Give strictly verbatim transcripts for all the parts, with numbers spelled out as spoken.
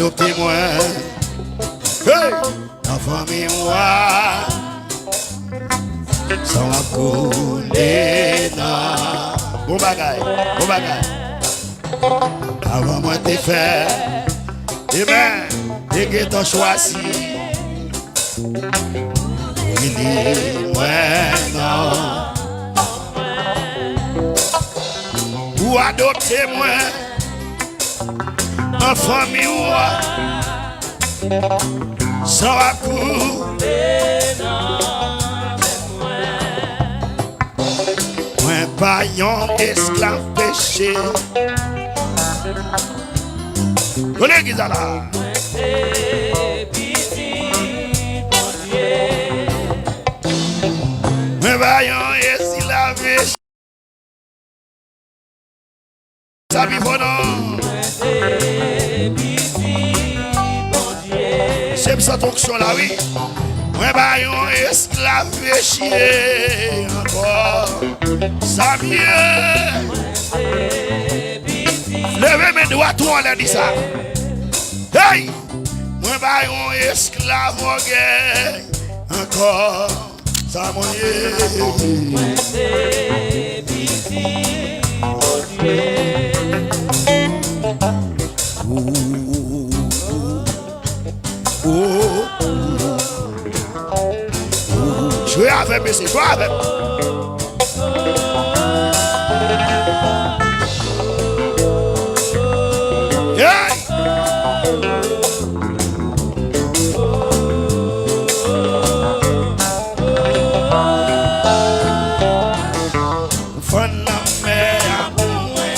Adopte mwen. Hey! Nan fanmi w a. San w ap koule nan. Bon bagay, bon bagay. Avan mwen te fè. Amen. Te gentan chwazi. Rele mwen non. Ou adopte mwen. Nan fanmi w a. San w ap koule nan men mwen. Mwen pa yon esklav peche. Kote legliz la la? Mwen se pitit Bondye. Mwen pa yon esklav peche. Sa pi fò non. Se m santi onksyon la wi. Mwen pa yon esklav peche ankò. Sa m ye. Leve men dwat ou anlè di sa. Hey! Mwen pa yon esklav ògèy ankò. Sa mwen ye. Mwen se pitit Bondye. Jwe avè m, mesye, jwe avè m. Hey! Fann nan mè a pou mwen.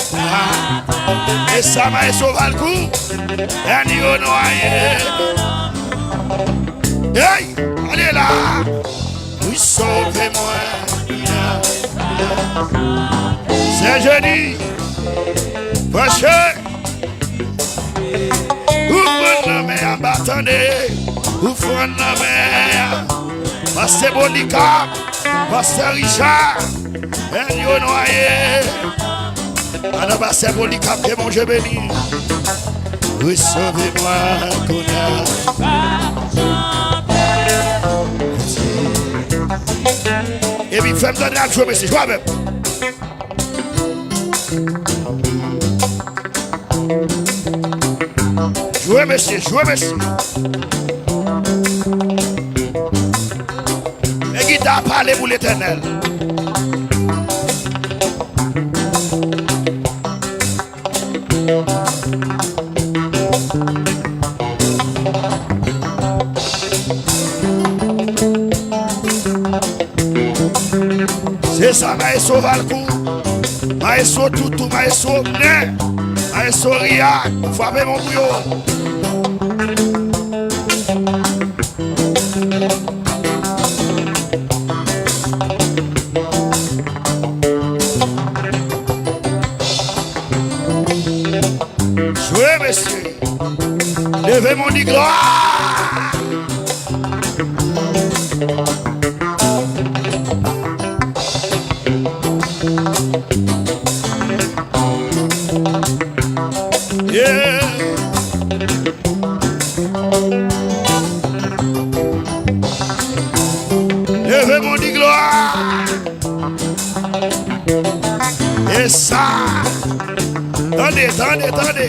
E sa Maestro Valcourt, ènyo nwaye. Hey, ale la. Wi, sove mwen. Sè Jeni, branche. Ou fann nan mè a, pa tande. Ou fann nan mè a. Pastè Polikap, pastè Richard, ènyo nwaye. Ala pastè Polikap, ke Bondye beni. Resevwa mwen kounye a. Epi fè m tande ap jwe, mesye, jwe avè m. Jwe, mesye, jwe, mesye. Fè gita pale pou Letènèl. Se sa, Maestro Valcourt, Maestro Toutou, Maestro Obner, Maestro Riak, frape bon pou yo. Jwe, mesye. Leve men w di glwa. Yeah. Leve men w di glwa. E sa. Tande, tande, tande.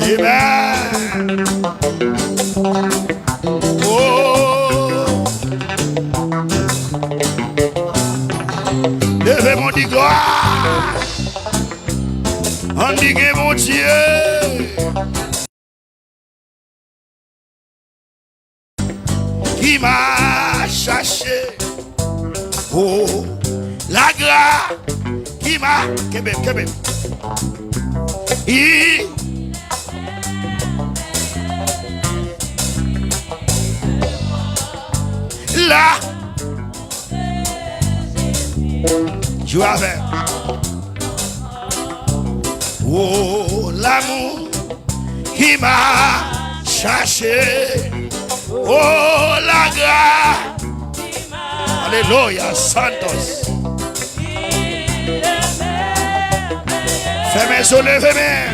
Amen. Oh. Leve men w di glwa. Ann di gen Bondye. Ki m a chache. Oh, lagra. Ki m a, kenbe m, kenbe m. I. La. Jwe avè m. Oh, lanmou ki m a chache. Oh, lagra. Alelouya, Santos. Fèmen zo, leve men.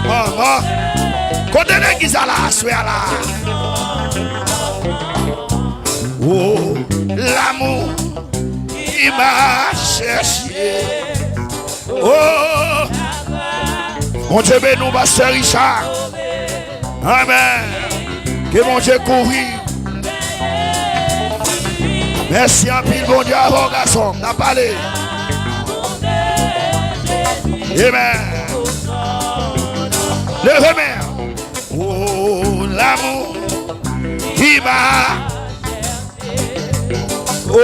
Manman. Kote legliz a la, aswè a la? Oh, l'amour qui m'a cherché. Oh, Bondye beni w, pastè Richard. Amèn. Ke Bondye kouvri. Mèsi anpil, Bondye avè w, gason m. N a pale. Amèn. Leve men. Oh, l'amour qui m'a Oh,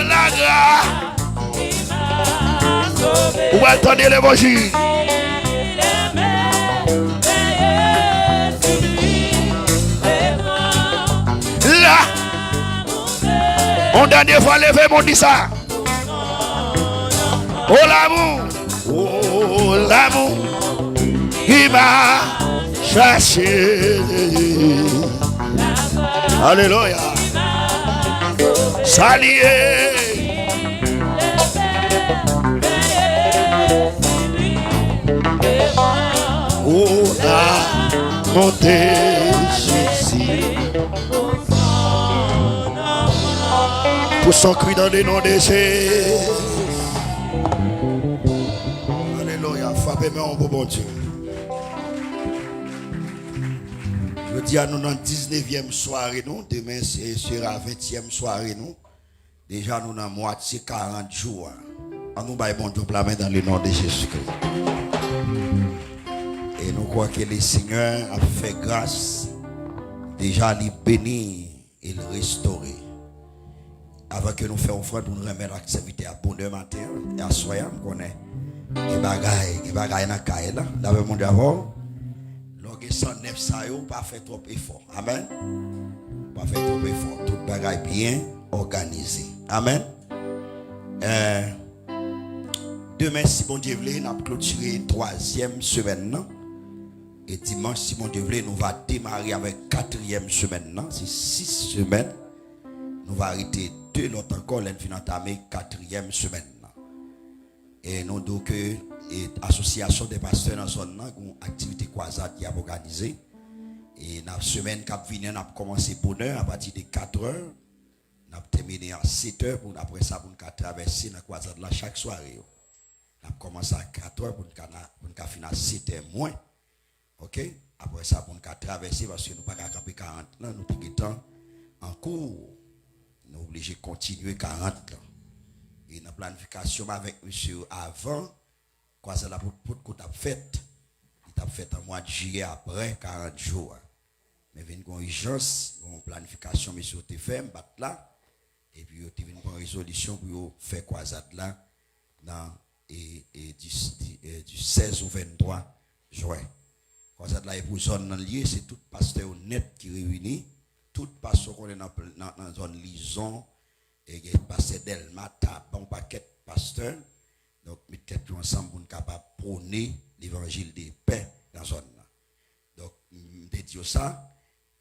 la grâce. Ou pral tande levanjil. La. On dènye fwa, leve men w, di sa. Oh, l'amour. Oh, l'amour qui m'a cherché. Alléluia. Salué. Oh, l'amour de Jésus. Pousse un cri dans le nom de Jésus. Alelouya. Frape men w pou Bondye. Jodi a, nou nan diznevyèm sware nou. Demen, se sera ventyèm sware nou. Deja, nou nan mwatye karant jou a. An nou bay Bondye yon pla men dans le nom de Jésus-Christ. E nou kwè ke le Senyè ap fè gras. Deja, li beni e l restore. Avan ke nou fè ofrann pou nou renmèt ak sèvitè a bonè maten an, e aswè a, m konnen gen bagay, gen bagay nan kay la. Dapre Bondye avè w, lè w gen san nèf sa yo, pa fè twòp efò. Amèn. Pa fè twòp efò. Tout bagay byen òganize. Amèn. Eh, demen, si Bondye vle, n ap klotire twazyèm semèn nan. E dimanch, si Bondye vle, nou va demare avèk katriyèm semèn nan. Se sis semèn. Nou va rete de lòt ankò lè n fin antame katriyèm semèn nan. E nou di w ke, e, asosyasyon de pastè nan zòn nan gen yon aktivite kwazad y ap òganize. E nan semèn k ap vini an, n ap kòmanse bonè apati de katrè. N ap tèmine a setè pou n, apre sa, pou n ka travèse nan kwazad la chak sware yo. N ap kòmanse a katrè pou n ka na, pou n ka fin a setè mwen. Oke? Apre sa, pou n ka travèse, paske nou pa ka kanpe karant lan, nou te gentan an kou. Nou oblije kontinye karant lan. E nan planifikasyon m avèk misye yo avan, kwazad la pot, potko t ap fèt. Li t ap fèt an mwa jiyè apre karant jou a. Men vin gen yon ijans, gen yon planifikasyon mesye yo te fè, m pa t la. Epi yo te vin pran rezolisyon pou yo fè kwazad la nan, e, e, di, di, e, di sèz ou venntwa jen. Kwazad la e pou zòn nan l ye, se tout pastè yo nèt ki reyini. Tout pastè w konnen nan, nan, nan zòn Lizon, e gen pastè Dèlma, Taban, yon pakèt pastè. Donk, met tèt yo ansanm pou n kapab pwone levanjil de pè nan zòn nan. Donk, m te di yo sa,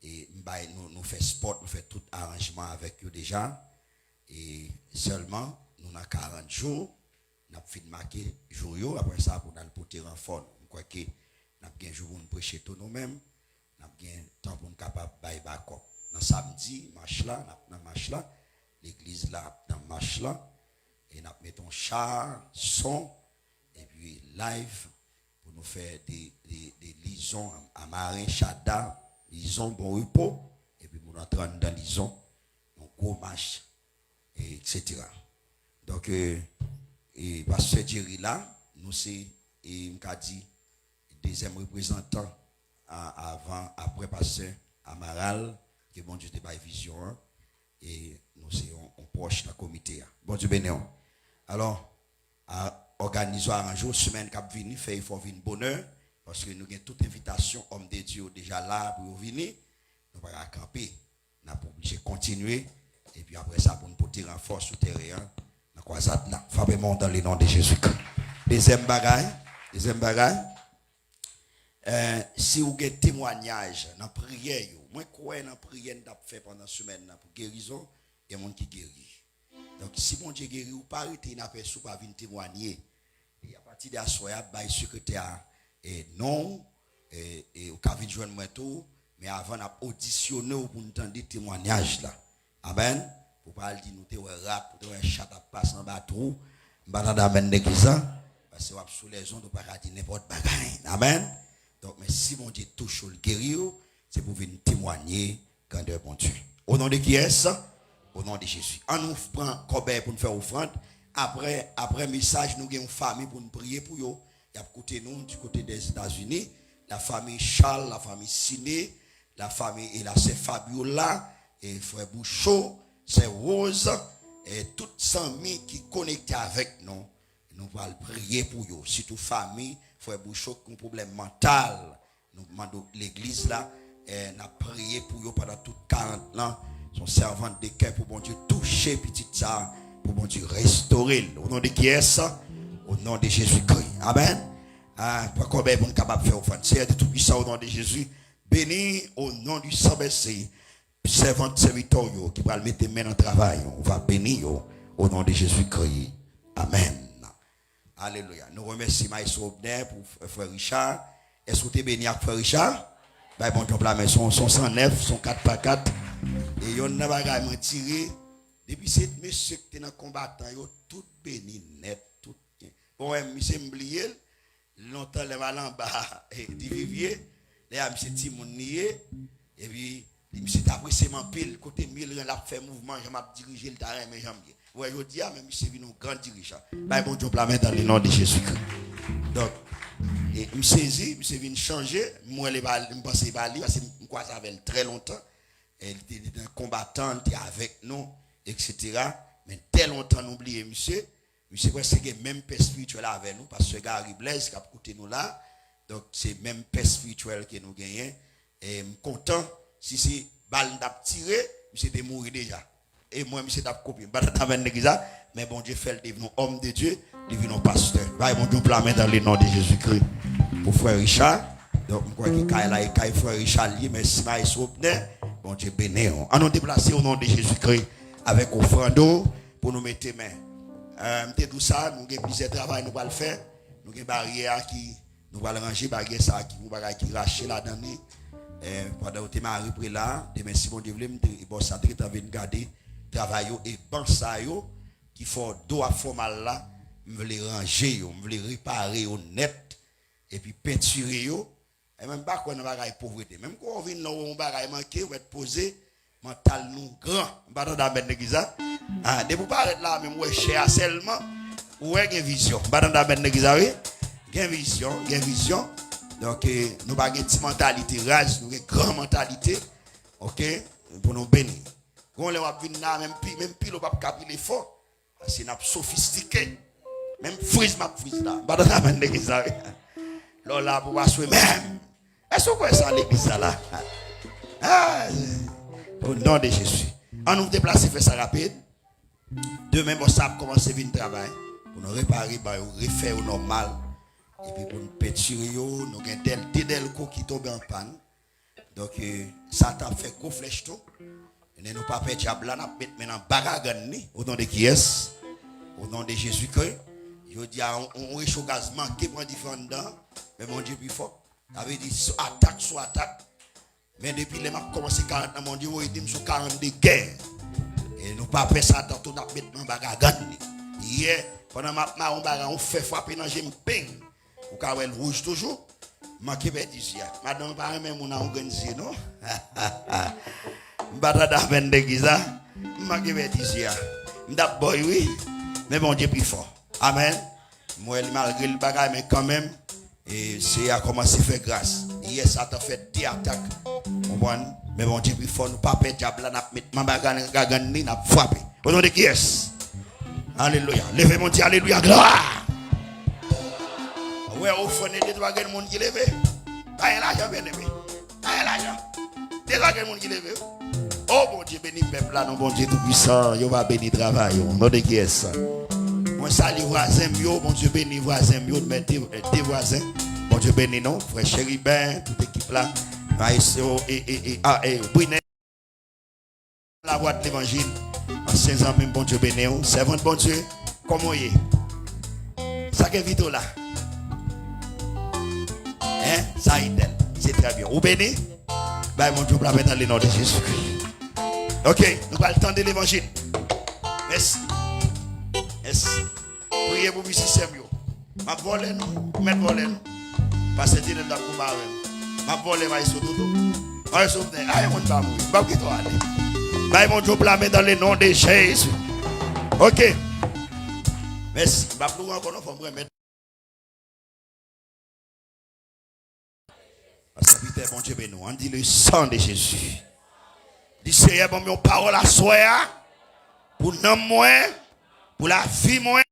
e m bay nou, nou fè spòt, nou fè tout aranjman avèk yo deja. E sèlman, nou nan karant jou, n ap fin make jou yo, apre sa, pou n al pote ranfò nou. M kwè ke n ap gen jou pou n preche tou nou menm, n ap gen tan pou n kapab bay bakòp. Nan samdi, mach la, n ap nan mach la, legliz la ap nan mach la, e n ap mete yon cha, son, epi live, pou nou fè de, de, de Lizon a Maren, Chada, Lizon, Bon Repo, epi pou nou antre anndan Lizon, yon gwo mach, e etsetera. Donk, e, e pastè Jerry la, nou se, e m ka di, dezyèm reprezantan a, avan, apre pastè Amaral, ke Bondye te bay vizyon an, e nou se yon, yon pwòch nan komite a. Bondye beni w. Alò, a, òganize w, aranje w, semèn k ap vini, fè efò vin bonè, paske nou gen tout envitasyon òm de Dye yo deja la pou yo vini. Nou pa ka kanpe. N ap oblije kontinye. Epi apre sa, pou n pote ranfò sou teren an, nan kwazad la. Frape men w dans le nom de Jésus-Christ. Dezyèm bagay, dezyèm bagay, eh, si w gen temwanyaj nan priyè yo, mwen kwè nan priyè n t ap fè pandan semèn nan pou gerizon, gen moun ki geri. Donk, si Bondye geri w, pa rete inapèsi, w pa vin temwanye. E apati de aswè a, bay sekretè a e non w, e, e ou ka vin jwenn mwen tou, men avan n ap odisyone w pou n tande temwanyaj la. Amèn. Pou pa al di nou te wè rat, nou te wè chat ap pase anba twou. M pa tande amèn legliz la, paske w ap sou lèzond, ou pa ka di nenpòt bagay. Amèn. Donk, men si Bondye touche w, l geri w, se pou vin temwanye grandè Bondye. O non de kiyès? O non de Jezi. An nou pran kòbèy pou n fè ofrann. Apre, apre mesaj, nou gen yon fanmi pou n priye pou yo. Y ap koute nou di kote dèzetazini. Lafanmi Charles, lafanmi Sine, lafanmi e lasè Fabiola, e frè Boucho, sè Rose, e tout zanmi ki konekte avèk nou. Nou pral priye pou yo. Sitou fanmi frè Boucho ki gen pwoblèm mantal. Nou mande legliz la, e n ap priye pou yo pandan tout karant lan. Se yon sèvant de kè pou Bondye touche pitit sa, pou Bondye restore l. O non de kiyès? O non de Jezikri. Amèn. Ah, pran kòbèy pou n kapab fè ofrann. Seyè de Toupisan, o non de Jezi, beni o non di San Bèse, sèvant, sèvitè w yo ki pral mete men nan travay, ou va beni yo o non de Jezikri. Amèn. Alelouya. Nou remèsye Maestro Obner pou f-, frè Richard. Èske w te beni ak frè Richard? Bay Bondye yon pla men, son, son san nèf, son kat pa kat. E yonn nan bagay mwen tire, depi se mesye ki te nan konbatan yo, tout beni nèt, tout. Bon, wè, misye m bliye l. Lontan lè m al anba Divivye, lè a misye timoun li ye, epi li, misye t apresye m anpil, kote m ye l, l ap fè mouvman, jan m ap dirije, l ta renmen jan m ye. Ou wè, jodi a, men misye vin yon gran dirijan. Bay Bondye yon pla men dan le non de Jezikri. Donk, e, m sezi, misye vin chanje, m wè li pa, m panse li pa li, paske m kwaze avè l trè lontan. E, li te, li te konbatan, li te avèk nou, etsetera. Men trè lontan nou bliye misye. Misye prèske gen menm pè espirityèl avè nou, pastè Gary Blaise k ap koute nou la. Donk, se menm pè espirityèl ke nou genyen. E m kontan, si se bal m t ap tire, misye te mouri deja. E mwen, misye t ap kopye m. M pa t ap amèn legliz la, men Bondye fè l te vin yon homme de Dieu, li vin yon pastè. Bay Bondye yon pla men dan le non de Jezikri pou frè Richard. Donk, m kwè ke kay la e kay frè Richard li ye, mèsi Maestro Obner, Bondye beni w. An nou deplase o non de Jezikri avèk ofrann ou pou nou mete men. Eh, m te di w sa, nou gen plizyè travay nou pral fè. Nou gen baryè a ki, nou pral ranje baryè sa a ki yon bagay ki rache ladan li. Eh, pandan yo te mare prela a, demen si Bondye vle, m te, bò sa te gentan vin gade travay yo e ban sa yo ki fè do ap fè w mal la, m vle ranje yo, m vle repare yo nèt, epi pentire yo, E mwen, m pa kwè nan bagay povrete. Menm kon w vin nan yon bagay manke, w mèt poze, mantal nou gran. M pa tande amèn legliz la. Ah, depi w parèt la, menm w wè chè a sèlman, ou wè gen vizyon. M pa tande amèn legliz la, wi. Gen vizyon, gen vizyon. Donk, eh, nou pa gen ti mantalite raz, nou gen gran mantalite. Oke? Pou nou beni. Gon lè w ap vin la, menm pi, menm pilo p ap ka pile fò. Paske n ap sofistike. Menm friz m ap friz la. M pa tande amèn legliz la, wi. Lè w la pou w aswe menm. Èske w kwè sa legliz la la? Ah, o non de Jezi. An nou deplase fè sa rapid. Demen bò sa ap kòmanse vin travay. Pou nou repare ba yo, refè yo nòmal. Epi pou nou pentire yo, nou gen dèl, de dèlko ki tonbe an pàn. Donk, eh, Satan ap fè gwo flèch tou. Men nou pa pè dyab la, n ap met men nan bagagann li. O non de kiyès? O non de Jezikri. Jodi a, on, on recho gaz manke pran dife anndan. Men Bondye pi fò. Sa vle di, sou atak, sou atak. Men depi lè m ap kòmanse karant nan Bondye voye di m sou karant de gè. E nou pa pè Satan tou, n ap met men nan bagagann li. Yè, pandan m ap mare yon bagay, yon fè frape nan je m, peng! Ou ka wè l wouj toujou. Manke pèdi zye a. Madanm pa renmen moun a yon grenn zye, non? M pa tande amèn legliz la. M manke pèdi zye a. M t ap ba w, wi. Men Bondye pi fò. Amèn. M wè li malgre l bagay, men kanmenm, e Seyè a kòmanse fè gras. Yè Satan fè de atak. Konprann? Men Bondye pi fò, nou pa pè dyab la, n ap met men nan bagagann li, n ap frape. O non de kiyès? Alelouya. Leve men w, di alelouya, glwa. Ou wè, ofrann de twa grenn moun ki leve. Pa gen lajan, byeneme. Pa gen lajan. De twa grenn moun ki leve. O Bondye, beni pèp la, non Bondye Toupisan. Yo va beni travay yo. Non de kiyès? Mwen salye vwazen m yo. Bondye beni vwazen m yo. Men de, de vwazen. Bondye beni nou. Frè Cheriben, tout ekip la. Maestro, e, e, e, a, e, Brunel. Lavwa de levanjil. Ansyen zanmi m, Bondye beni w. Sèvant Bondye, kòman w ye? Sa k envite w la? Hein? Sa Idèl. Se trè byen. Ou beni? Bay Bondye yon pla men dans le nom de Jésus. Ok, nou pral tande levanjil. Mèsi. Mèsi. Priye pou mizisyen m yo. M ap vòlè nou. Ou mèt vòlè nou. Pastè Dylan t ap konba avè m. M ap vòlè maestro Toto. Maestro Vnè, ay, moun pa mouri. M p ap kite w ale. Bay Bondye yon pla men dans le nom de Jésus. Ok. Mèsi. M p ap louwe ankò non, fò m remèt. Sèvitè, Bondye beni w. Ann di le sang de Jésus. Di, Seyè, ban m yon pawòl aswè a pou nanm mwen, pou lavi mwen.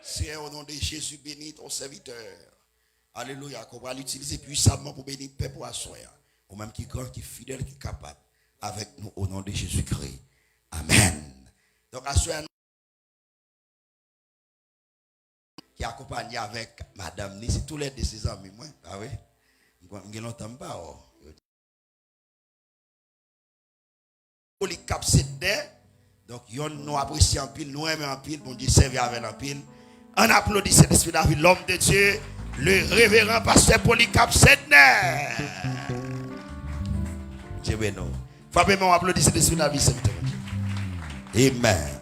Seyè, o non de Jezi, beni ton sèvitè. Alelouya, ke w pral itilize pwisamman pou beni pèp ou aswè a. Ou menm ki gran, ki fidèl, ki kapab, avèk nou, o non de Jezikri. Amèn. Donk, aswè a, nou ki akonpanye avèk madanm ni, se toulède se zanmi mwen, pa vre? M gen lontan m pa wè w. Polikap Sednè. Donk, yonn nou apresye anpil, nou renmen anpil, Bondye sèvi avè l anpil. Ann aplodi Sentespri David, l'homme de Dieu, le révérend pasteur Polycarpe Sednè. Dye beni w. Frape men w, aplodi Sentespri David, sèvitè Bondye. Amen.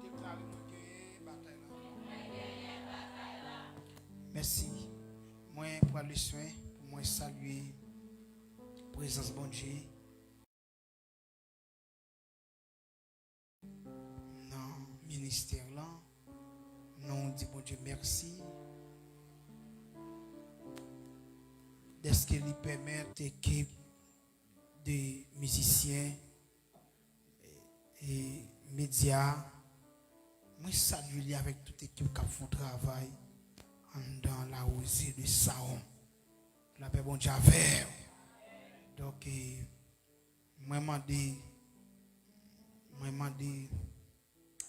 Deklare, "Mwen genyen batay la." Mèsi. Mwen pran le swen pou mwen salye prezans Bondye nan ministè lan. Nou di Bondye mèsi dèske li pèmèt ekip de mizisyen e medya, mwen salye li avèk tout ekip k ap fè yon travay anndan La Rosée de Saron. Lapè Bondye avè w. Donk, e, mwen mande, mwen mande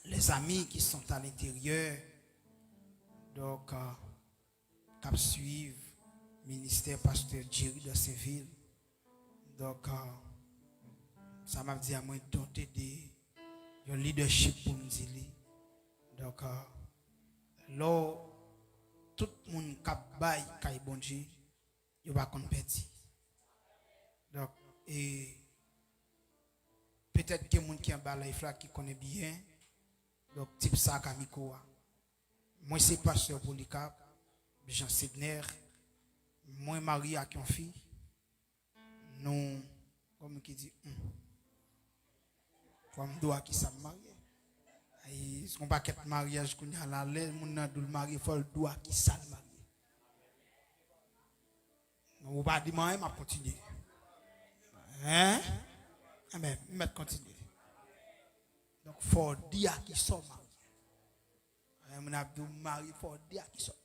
les amis qui sont à l'intérieur, donk, euh, k ap swiv ministè pastè Jerry Dansenville. Donk, euh, sa m ap di a, mwen donte de yon leadership pou m di li. Donk, euh, lè w, tout moun k ap bay kay Bondye, yo pa konn pèdi. Donk, e petèt gen moun ki anba live la ki konnen byen. Donk, tip sa ka mikwo a. Mwen se pastè Polycarpe Jean Sedner. Mwen marye ak yon fi. Nou, kòm ki di, hmm. Fò m di w a kisa m marye. Ay, se yon pakèt maryaj kounye a la, lè moun nan di w l marye, fò l di w a kisa l marye. Ou pa di m anyen, m ap kontinye. Hein? Amèn. M mèt kontinye. Donk, fò w di a kisa w marye. Lè moun ap di w marye, fò w di a kisa w.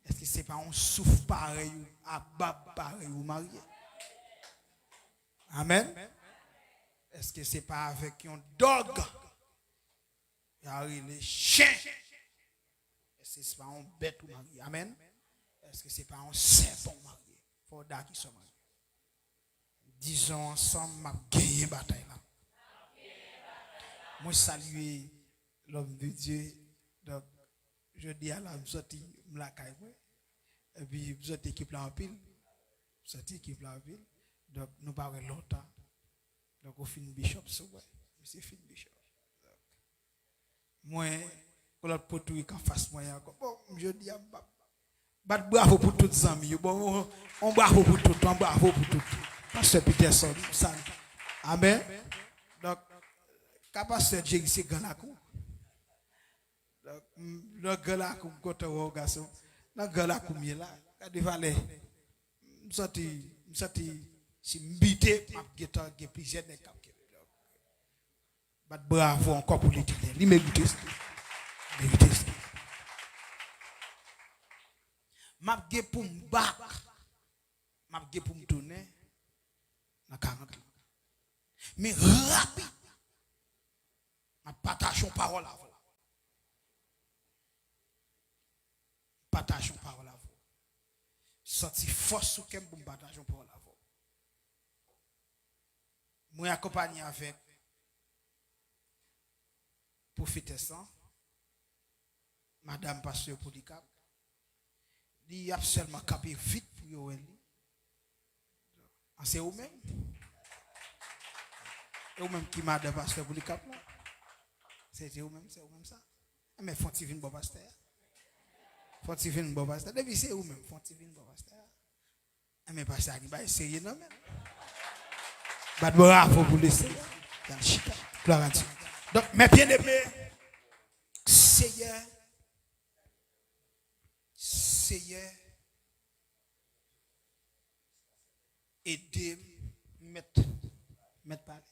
Èske se pa yon souf parèy ou, a bab parèy ou marye? Amèn. Èske se pa avèk yon dòg y a rele chen? Èske se pa yon bèt ou marye? Amèn. Èske se pa yon sèpan ou marye? Fò w di a kisa w marye. Dizon ansanm, m ap genyen batay la. Mwen salye l'homme de Dieu. Donk, jodi a la, m sòti, m lakay mwen. Epi, m sòti ekip la anpil. M sòti ekip la anpil. Donk, nou pa wè lontan. Donk, ou fin bishop sou mwen. Misye fin bishop. Donk, mwen, yon lòt Pòtorik anfas mwen ankò. Bon, jodi a, m p ap, Bat bravo pou tout zanmi yo. Bon, yon, yon bravo pou tout, yon bravo pou tout. Pastè Peterson, sa. Amèn. Donk, ka pastè Jerry se gran lakou. Donk, m, nan gran lakou, m kontan wè w, gason. Nan gran lakou m ye la. Gade valè. M santi, m santi, si m bite, m ap gentan gen plizyè nèg k ap kenbe. Bat bravo ankò pou Letènèl. Li merite sa. Li merite sa. M ap gen pou m bak. M ap gen pou m tounen nan karant lan. Men rapid, m ap pataje yon pawòl avè w. Pataje yon pawòl avè w. Santi fòs sou kè m pou m pataje yon pawòl avè w. Mwen akonpanye avèk pwofetès lan, madanm pastè Polikap. Li ap sèlman kanpe vit pou yo wè li. An, se ou menm? E ou menm ki madanm pastè Polikap la? Se, se ou menm, se ou menm sa? Enben, fè yon ti vin bò pastè a. Fè yon ti vin bò pastè. Depi se ou menm, fè yon ti vin bò pastè a. Enben, pastè a gen bagay serye nan men l. Bat bravo pou le Seyè. Al chita. Gloire à Dieu. Donk, mes bien-aimés, Seyè, Seyè, ede m, mèt, mèt pale.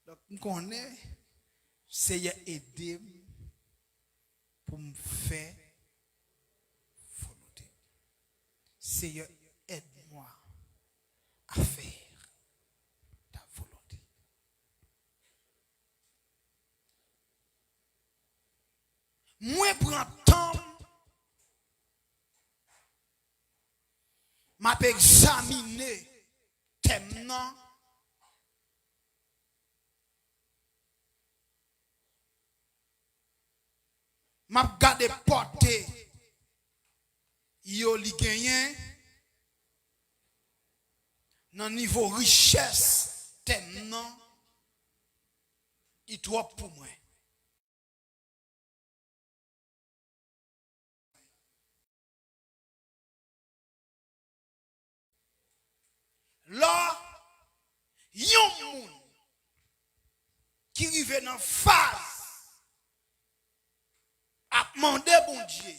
Donk, m konnen Seyè ede m pou m fè volonte. Seyè, aide-moi à faire ta volonté. Mwen pran tan m, m ap egzamine tèm nan. M ap gade pòte yo li genyen nan nivo richès tèm nan, li twòp pou mwen. Lè yon moun ki rive nan faz ap mande Bondye,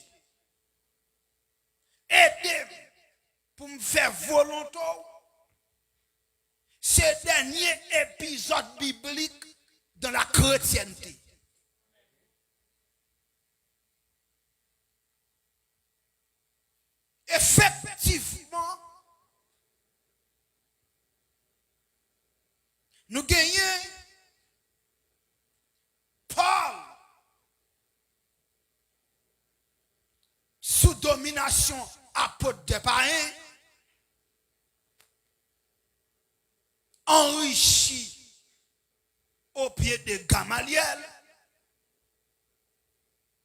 ede m pou m fè volonte w, se dènye epizòd biblik dans la chrétienté. Efektivman, nou genyen Pòl sou dominasyon apot de payen, anrichi o pye de Gamalyèl,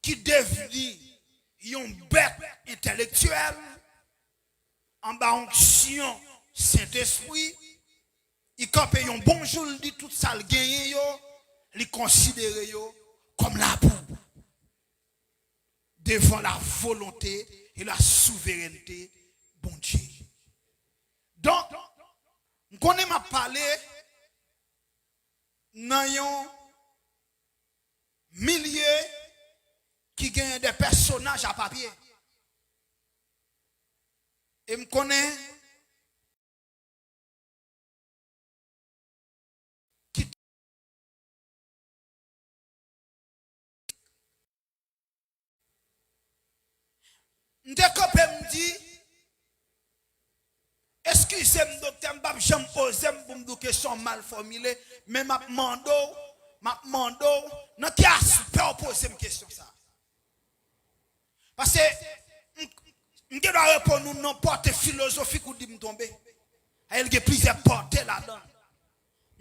ki devni yon bèt entèlektyèl anba onksyon Sentespri, li kanpe yon bon jou, li di tout sa l genyen yo, li konsidere yo kòm labou devan la volonte e la souverènte Bondye. Donk, m konnen m ap pale nan yon milye ki genyen de pèsonaj a papye. E m konnen ki M te kanpe, m di, eskize m, doktè, m p ap janm poze m pou m di w kesyon mal fòmile, men m ap mande w, m ap mande w, nan ki aspè w poze m kesyon sa a? Paske m, m gen dwa reponn ou nan pòte filozofik ou di m tonbe. Ayen l gen plizyè pòte ladan l.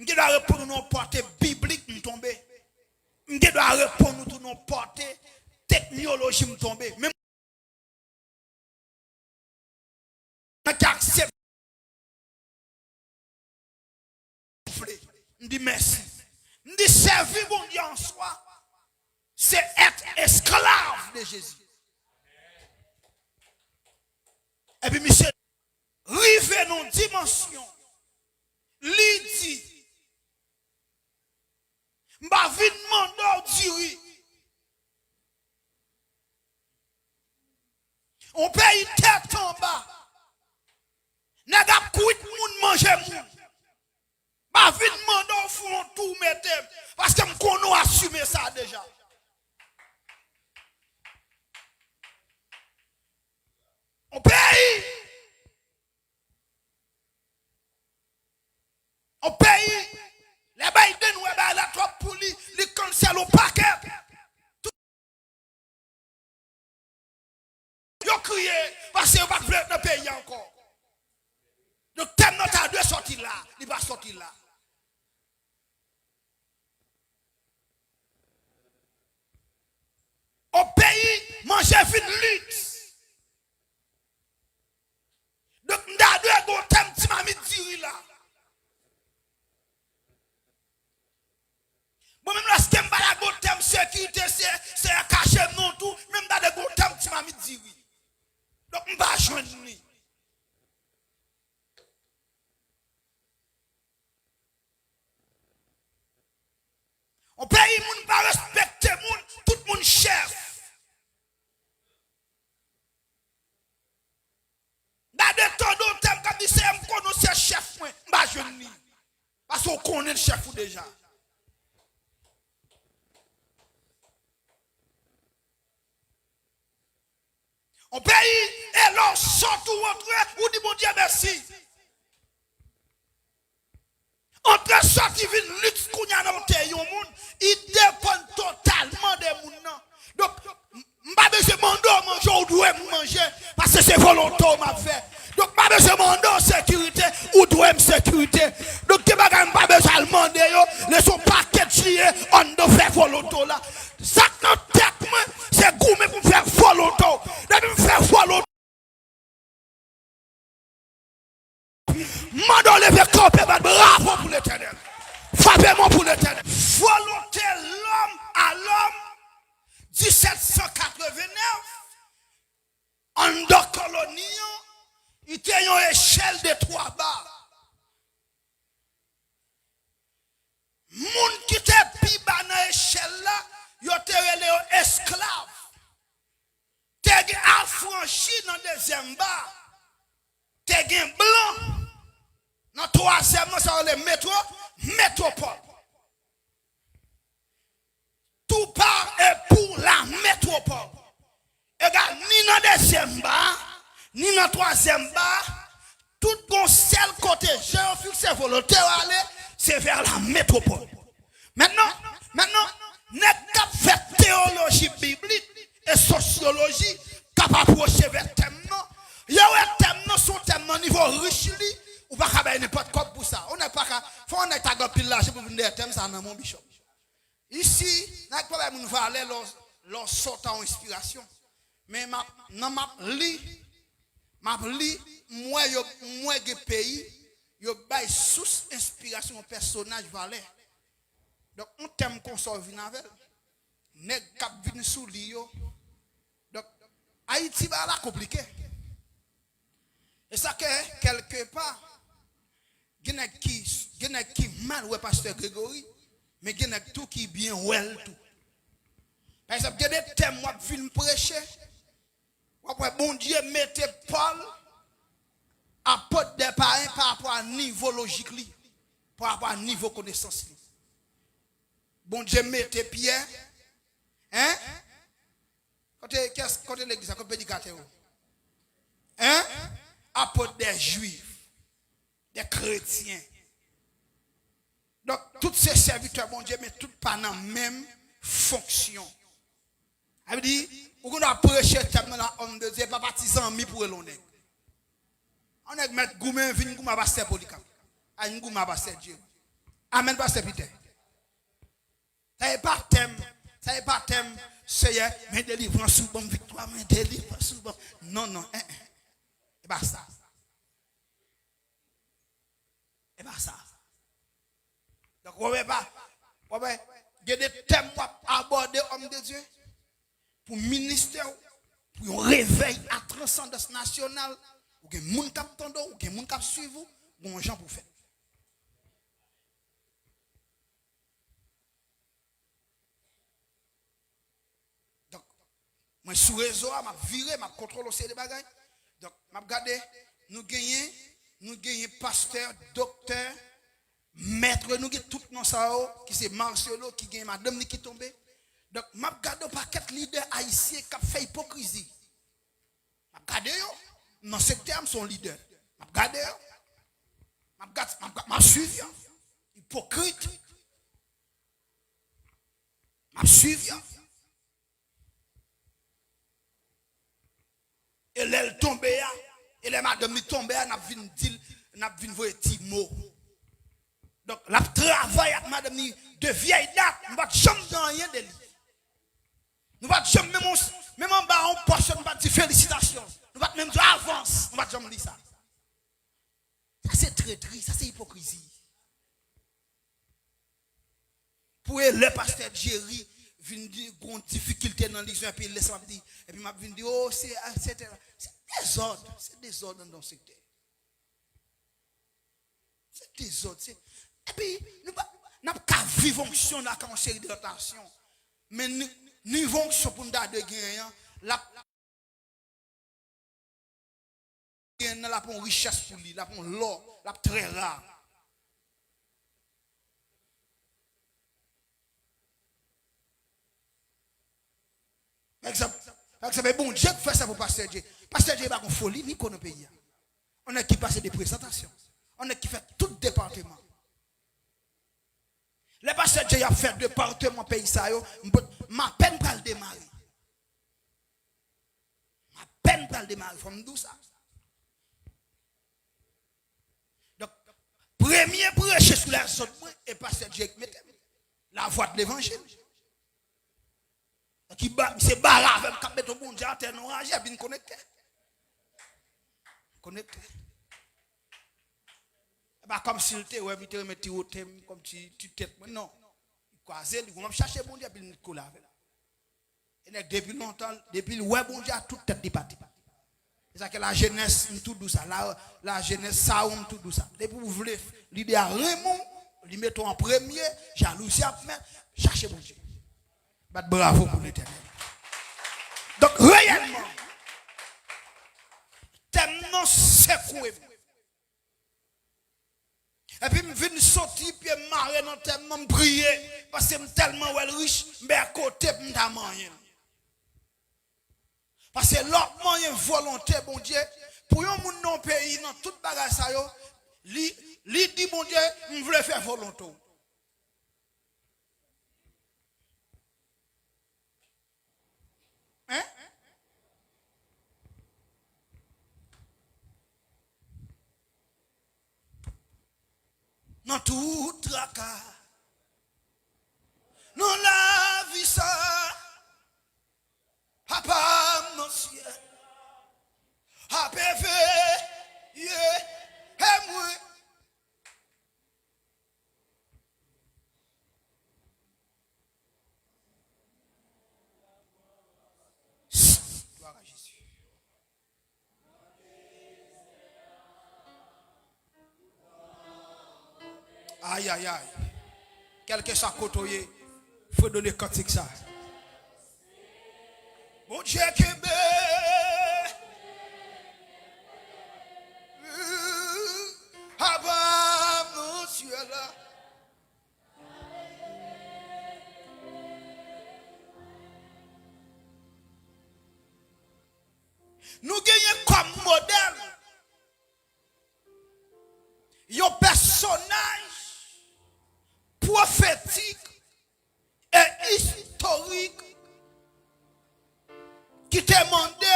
M gen dwa reponn ou nan pòte biblik m tonbe. M gen dwa reponn ou tou nan pòte teknoloji m tonbe. Men nan ki aksepte m di mèsi. M di sèvi Bondye an swa, se èt esklav de Jezi. Epi misye rive nan dimansyon, li di, m pa vin mande w diri. On peyi tèt anba. Nèg ap kwit moun, manje moun. Pa vin mande w fè yon tou mete m, paske m konnen w asime sa deja. On peyi, on peyi, lè Biden wè bagay la twòp pou li, li cancel on pakèt. Yo kriye paske yo pa t vle ret nan peyi a ankò. Donk tèm nan ta dwe sòti la, li pa sòti la. On peyi, manje vin liks. Donk m ta dwe gen yon tèm ti mamit diri la. Bon, menm lòske m pa lage yon tèm sekirite, se, se kache m non tou, men m ta dwe gen yon tèm ti mamit diri. Donk m pa jwenn li. On peyi moun pa respekte moun, tout moun chèf. M ta dwe tande yon tèm k ap di se m konnen se chèf mwen, m pa jwenn li. Paske w konnen l chèf ou deja. On peyi, e lè w sòt ou rantre, ou di Bondye mèsi. Antre sòti vin liks kounye a nan yon peyi yon moun, li depann totalman de moun nan. Donk, m, m pa bezwen mande w manje, ou dwe m manje, paske se volonte w m ap fè. Donk, m pa bezwen mande w sekirite, ou dwe m sekirite. Donk, gen bagay m pa bezwen al mande yo, lè se yon pakèt jiye anndan fè volonte w la. Sa k nan tèt mwen, se goumen pou m fè volonte w. Depi m fè volonte w, mande w leve kanpe, bat bravo pou Letènèl. Frape men w pou Letènèl. Volonte lòm a lòm, disèt san katrevennnèf, anndan koloni an, li te yon echèl de twa ba. Moun ki te pi ba nan echèl la, yo te rele yo esklav. Te gen afranchi nan dezyèm ba. Te gen blan nan twazyèm nan, sa yo rele metwo, metwopòl. Tout par et pour la métropole. Egal, ni nan dezyèm ba, ni nan twazyèm ba, tout gon sèl kote je yo fikse volonte yo ale, se vè la metwopòl. Mentnan, mentnan, nèg k ap fè teyoloji biblik e sosyoloji k ap apwoche vè tèm nan, yo wè tèm nan se yon tèm nan nivo rich li, ou pa ka bay nenpòt kòb pou sa. Yon nèg pa ka, fò yon nèg ta gen anpil lajan pou vin dèyè tèm sa nan men yon bishop. Isi, n a pral bay moun valè lè w, lè w sot a yon enspirasyon. Men m ap, nan m ap li, m ap li, m wè yo, m wè gen peyi, yo bay sous enspirasyon yon pèsonaj valè. Donk, yon tèm konsa w vin avè l. Nèg k ap vin sou li yo. Donk, Ayiti, bagay la konplike. E sa ke, kèlkepa, gen nèg ki, gen nèg ki mal wè pastè Gregory, men gen nèg tou ki byen wè l tou. Pa egzanp, gen de tèm w ap vin preche, w ap wè Bondye mete Pòl apot dè payen pa rapò a nivo lojik li, pa rapò a nivo konesans li. Bondye mete Pyè, en? Kote, kiyès, kote legliz la, kote predikatè yo? En? Apot dè Jwif, dè kretyen. Donk, tout se sèvitè Bondye, men tout pa nan menm fonksyon. Sa vle di, ou konn ap preche tèm nan la, homme de Dieu, pa pati zanmi pou rele yon nèg. Yon nèg mèt goumen, vin goumen a pastè Polikap. A vin goumen a pastè Dye. Amèn, pastè Pitè. Sa e pa tèm, sa e pa tèm, Seyè, men delivrans ou ban m, viktwa, men delivrans ou ban m. Non, non, en, en. E pa sa. E pa sa. Donk, w wè pa, w wè, gen de tèm w ap abòde, homme de Dieu, pou ministè w, pou yon revèy a transandans nasyonal, Ou gen moun k ap tande w, ou gen moun k ap swiv ou, gon jan pou w fè. Donk, mwen sou rezo a, m ap vire, m ap kontwole yon seri de bagay. Donk, m ap gade, nou genyen, nou genyen pastè, doktè, mèt, nou gen tout non sa yo, ki se Marcelo, ki gen madanm li ki tonbe. Donk, m ap gade yon pakèt lidè ayisyen k ap fè ipokrizi. M ap gade yo. Nan sektè a, m se yon lidè. M ap gade yo. M ap gad, m ap gad, m ap swiv yo. Ipokrit. M ap swiv yo. E lè l tonbe a, e lè madanm li tonbe a, n ap vin di l, n ap vin voye ti mo. Donk, l ap travay ak madanm li de vyèy dat, nou pa t janm di anyen de li. Nou pa t janm menm, menm anba yon pòs, nou pa t di felisitasyon. Nou pa t menm di avans, nou pa t janm li sa. Sa se tretri, sa se ipokrizi. Pou e lè pastè Jerry vin di gon difikilte nan lizyon, epi lè sa m ap di, epi m ap vin di, oh, se, et cetera. Se dezòd, se dezòd anndan yon sektè. Se dezòd, se, epi, nou pa, n ap ka viv onksyon nan ka yon seri de lòt nasyon. Men ni, nivo onksyon pou n ta dwe genyen an, l ap genyen nan l ap yon richès pou li, l ap yon lò, l ap trè ra. Pa egzanp, pa egzanp, e Bondye k fè sa pou pastè Dje. Pastè Dje pa gon foli ni konnen peyi a. On nèg ki pase de prezantasyon. On nèg ki fè tout depatman. Lè pastè Dje ap fè depatman peyi sa yo, m pot, m apèn pral demare. M apèn pral demare, fò m di w sa. Donk, premye preche sou lèzòd mwen, e pastè Dje k mete m. Lavwa de levanjil. Ki ba, misye bare avè m, k ap mete yon Bondye atè nan raje, epi n konekte. Konekte. E pa kòmsi l te wè m, li te renmen ti wote m, kòm ti, ti tèt mwen, non. Li kwaze, li di m ap chache Bondye, epi l kole avè l. E nèg depi lontan, depi l wè Bondye a, tout tèt li pati. Se sa ke lajenès, m tou di w sa. La, lajenès, sa ou m tou di w sa. Depi w vle lide a renmen w, li mete w an premye, jalouzi ap fèt, chache Bondye. Bat bravo pou Letènèl. Donk, reyèlman, tèm nan sekwe m. Epi m vin soti pye m mare nan tèm nan, m priye, paske m tèlman wè l rich, m pè kote pou m ta manyen l. Paske lè w ap manyen volonte Bondye, pou yon moun nan yon peyi, nan tout bagay sa yo, li, li di Bondye, m vle fè volonte w. Hein? Nan tout traka, nan lavi sa, Papa m nan syèl ape veye mwen. Glwa a Jezi. Ayayay. Kèlkeswa kote w ye, fredone kantik sa. Bondye kenbe. Papa m nan syèl la. Nou genyen kòm modèl yon pèsonaj pwofetik e istorik ki te mande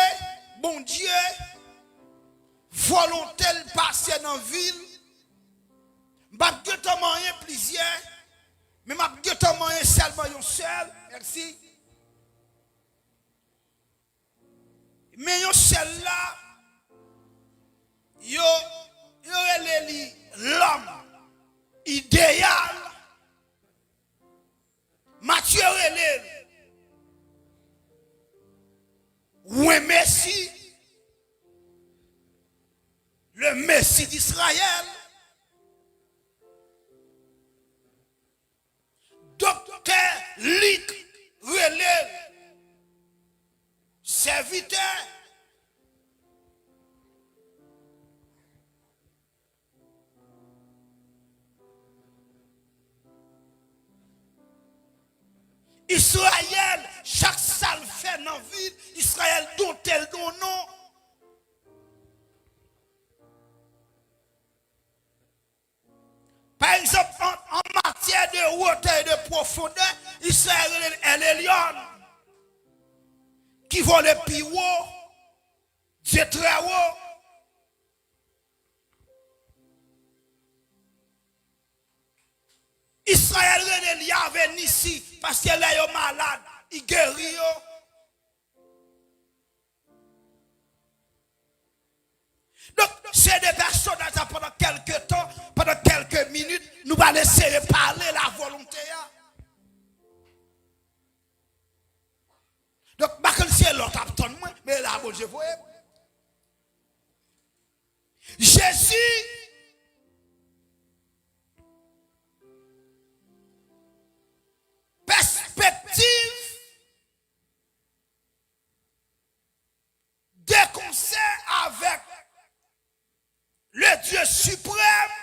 Bondye volonte l pase nan vi l. M p ap gentan manyen plizyè, men m ap gentan manyen sèlman yon sèl. Mèsi. Men yon sèl la, yo, yo rele li lòm ideyal. Matye rele l Wen Mesi. pitit Izrayèl. Doktè Lik rele l sèvitè. Izrayèl, chak sa l fè nan vi l, Izrayèl donte l de yon non. Pa egzanp, an, an matyè de wotè e de pwofondè, Izrayèl rele l El Elyon, ki vole pi wo, Dye trè wo. Izrayèl rele l Yahvé Nissi, paske lè yo malad, li geri yo. Donk, se de pèsonaj la pandan kèlke tan, pandan kèlke minit, nou pral eseye pale la volonte a. Donk, m pa konn si e lòt ap tann mwen, men la Bondye voye m. Jezi, pèspektiv de konsè avèk le Dieu suprême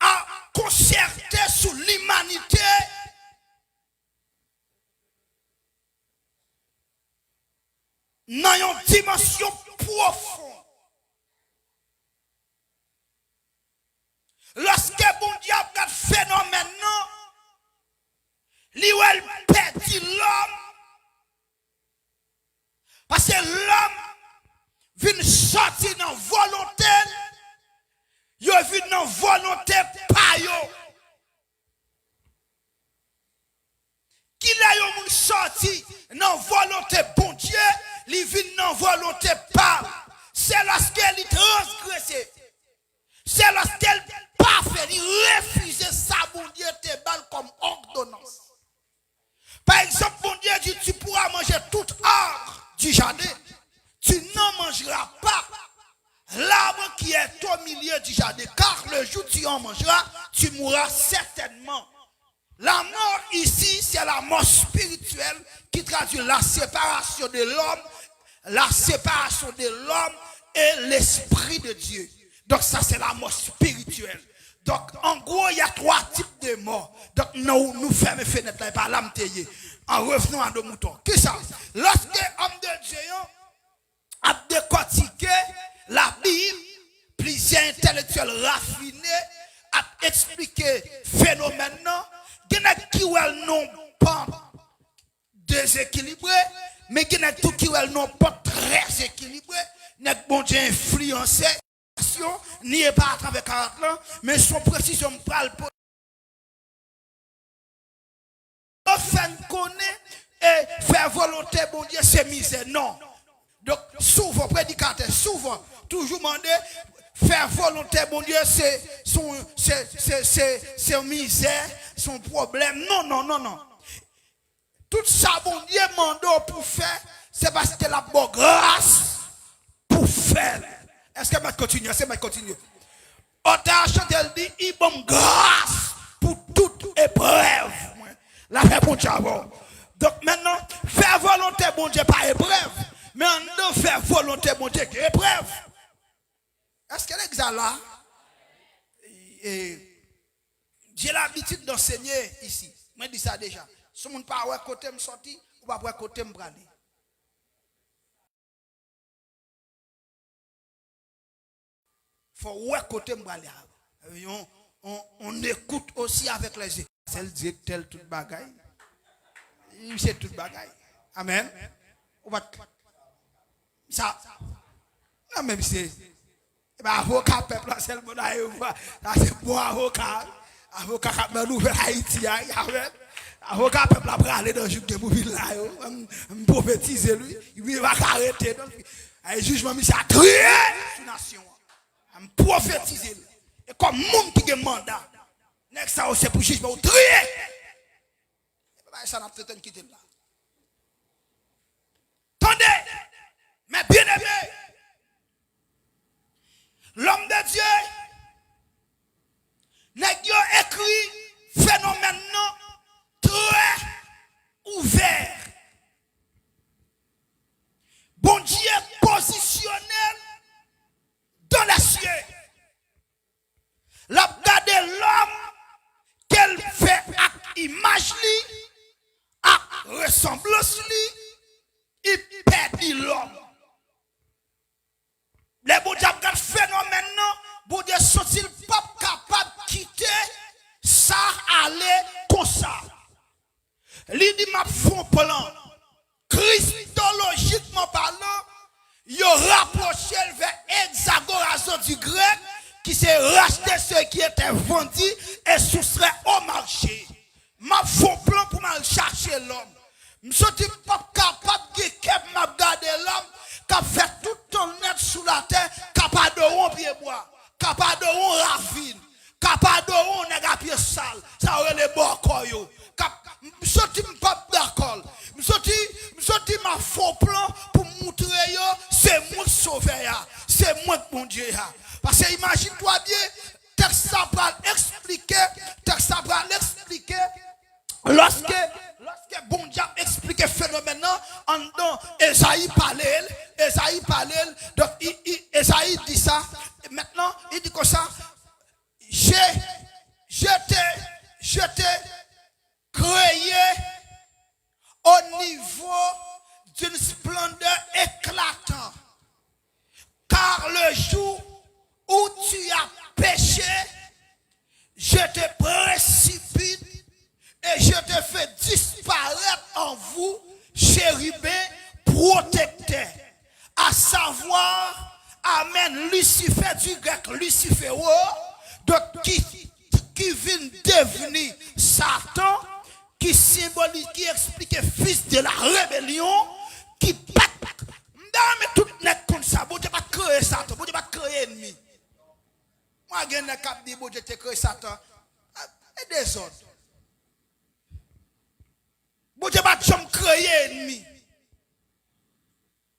a konsète sou limanite nan yon dimansyon pwofon. Lòske Bondye ap gad fenomèn nan, li wè l pèdi lòm, paske lòm vin sòti nan volonte l, yo vin nan volonte pa yo. Kilè yon moun sòti nan volonte Bondye, li vin nan volonte pa l? Se lòske li transgrese. Se lòske l pa fè, li refize sa Bondye te ba l kòm òdonans. Pa egzanp, Bondye di, tu pourras manger tout arbre du jardin. Tu n'en mangeras pas l'arbre qui est au milieu du jardin, car le jour où tu en mangeras, tu mourras certainement. La mort ici, c'est la mort spirituelle qui traduit la séparation de l'homme, la séparation de l'homme et l'esprit de Dieu. Donk, sa se lanmò espirityèl. Donk, an gwo, il y a trois types de mort. Donk, nou, nou fèmen fenèt la, e pa la m te ye. En revenant à nos moutons. Kisa? Lòske òm de Dye yo ap dekòtike Labib, plizyè entèlektyèl rafine ap eksplike fenomèn nan. Gen nèg ki wè l nan yon pant dezekilibre, men gen nèg tou ki wè l nan yon pant trè ekilibre. Nèg Bondye enfliyanse, ni e pa atravè karant lan, men se yon presizyon m pral pote. Yo fè n konnen, e, fè volonte Bondye se mizè. Non. Donk, souvan, predikatè, souvan, toujou mande, fè volonte Bondye se, se, se, se, se, se yon mizè, se yon pwoblèm. Non, non, non, non. Tout sa Bondye mande w pou fè, se paske l ap ba w gras pou fè l. Èske m mèt kontinye? Èske m mèt kontinye? Otè a chante, l di, li ban m gras pou tout eprèv mwen. Lapè Bondye avè w. Donk, mentnan, fè volonte Bondye pa eprèv, men anndan fè volonte Bondye gen eprèv. Èske legliz la la? E, j'ai l'habitude d'enseigner ici. Mwen di sa deja. Si yon moun pa wè kote m sòti, ou p ap wè kote m prale. Fò w wè kote m prale a. Yon, on, on écoute aussi avec les yeux. Sèl direktè l tout bagay. Misye tout bagay. Amèn. Ou pa t, sa, non, men misye, e pa avoka pèp la sèlman nan ayewopò. Sa se bon avoka. Avoka k ap nan nouvèl Ayiti a, amèn. Avoka pèp la prale nan jou k gen pou vin la yo. M, m pwofetize l, wi. Li pa ka rete, non. Ay, jijman misye a triye sou nasyon an. M pwofetize l. E kòm moun ki gen manda, nèg sa yo se pou jijman yo triye. E pa bagay sa n ap tann kite l la. Tande! Mes bien-aimés, l'homme de Dieu, nèg yo ekri fenomèn nan trè ouvè. Bondye pozisyone l dans les cieux. L ap gade lòm ke l fè ak imaj li, ak resanblans li, li pèdi lòm. Lè Bondye ap gad fenomèn nan, Bondye santi l p ap kapab kite sa ale konsa. Li di, "M ap fè yon plan." Kristolojikman palan, yo rapwoche l vè egzagorazon di grèk, ki se racheter ce qui était vendu et soustraire au marché. M ap fè yon plan pou m al chache lòm. M santi m p ap kapab gen kè pou m ap gade lòm k ap fè tout tan l nèt sou latè, k ap adore yon pyebwa, k ap adore yon ravin, k ap adore yon nèg a pye sal, sa yo rele bòkò yo. K ap, m santi m p ap dakò l. M santi, m santi m ap fè yon plan pou m moutre yo, se mwen k sovè a, se mwen k Bondye a. Paske imajine twa byen, tèks sa pral eksplike, tèks sa pral eksplike, lòske, lòske Bondye ap eksplike fenomèn nan anndan Ezayi pale l, Ezayi pale l, donk, i, i, Ezayi di sa, mentnan, li di konsa, je, je te, je te créé au niveau d'une splendeur éclatante, car le jour où tu as péché, je te précipite et je te fais disparaître en vous, chérubin protecteur, à savoir, amen, Lucifer, du grec Lucifero, donc qui, qui vient devenir Satan, ki senbolize, ki eksplike fils de la rébellion, ki pa t, m ta renmen tout nèg konn sa, Bondye pa t kreye Satan, Bondye pa t kreye ènmi. Mwen gen nèg k ap di Bondye te kreye Satan, e dezòd. Bondye pa t janm kreye ènmi.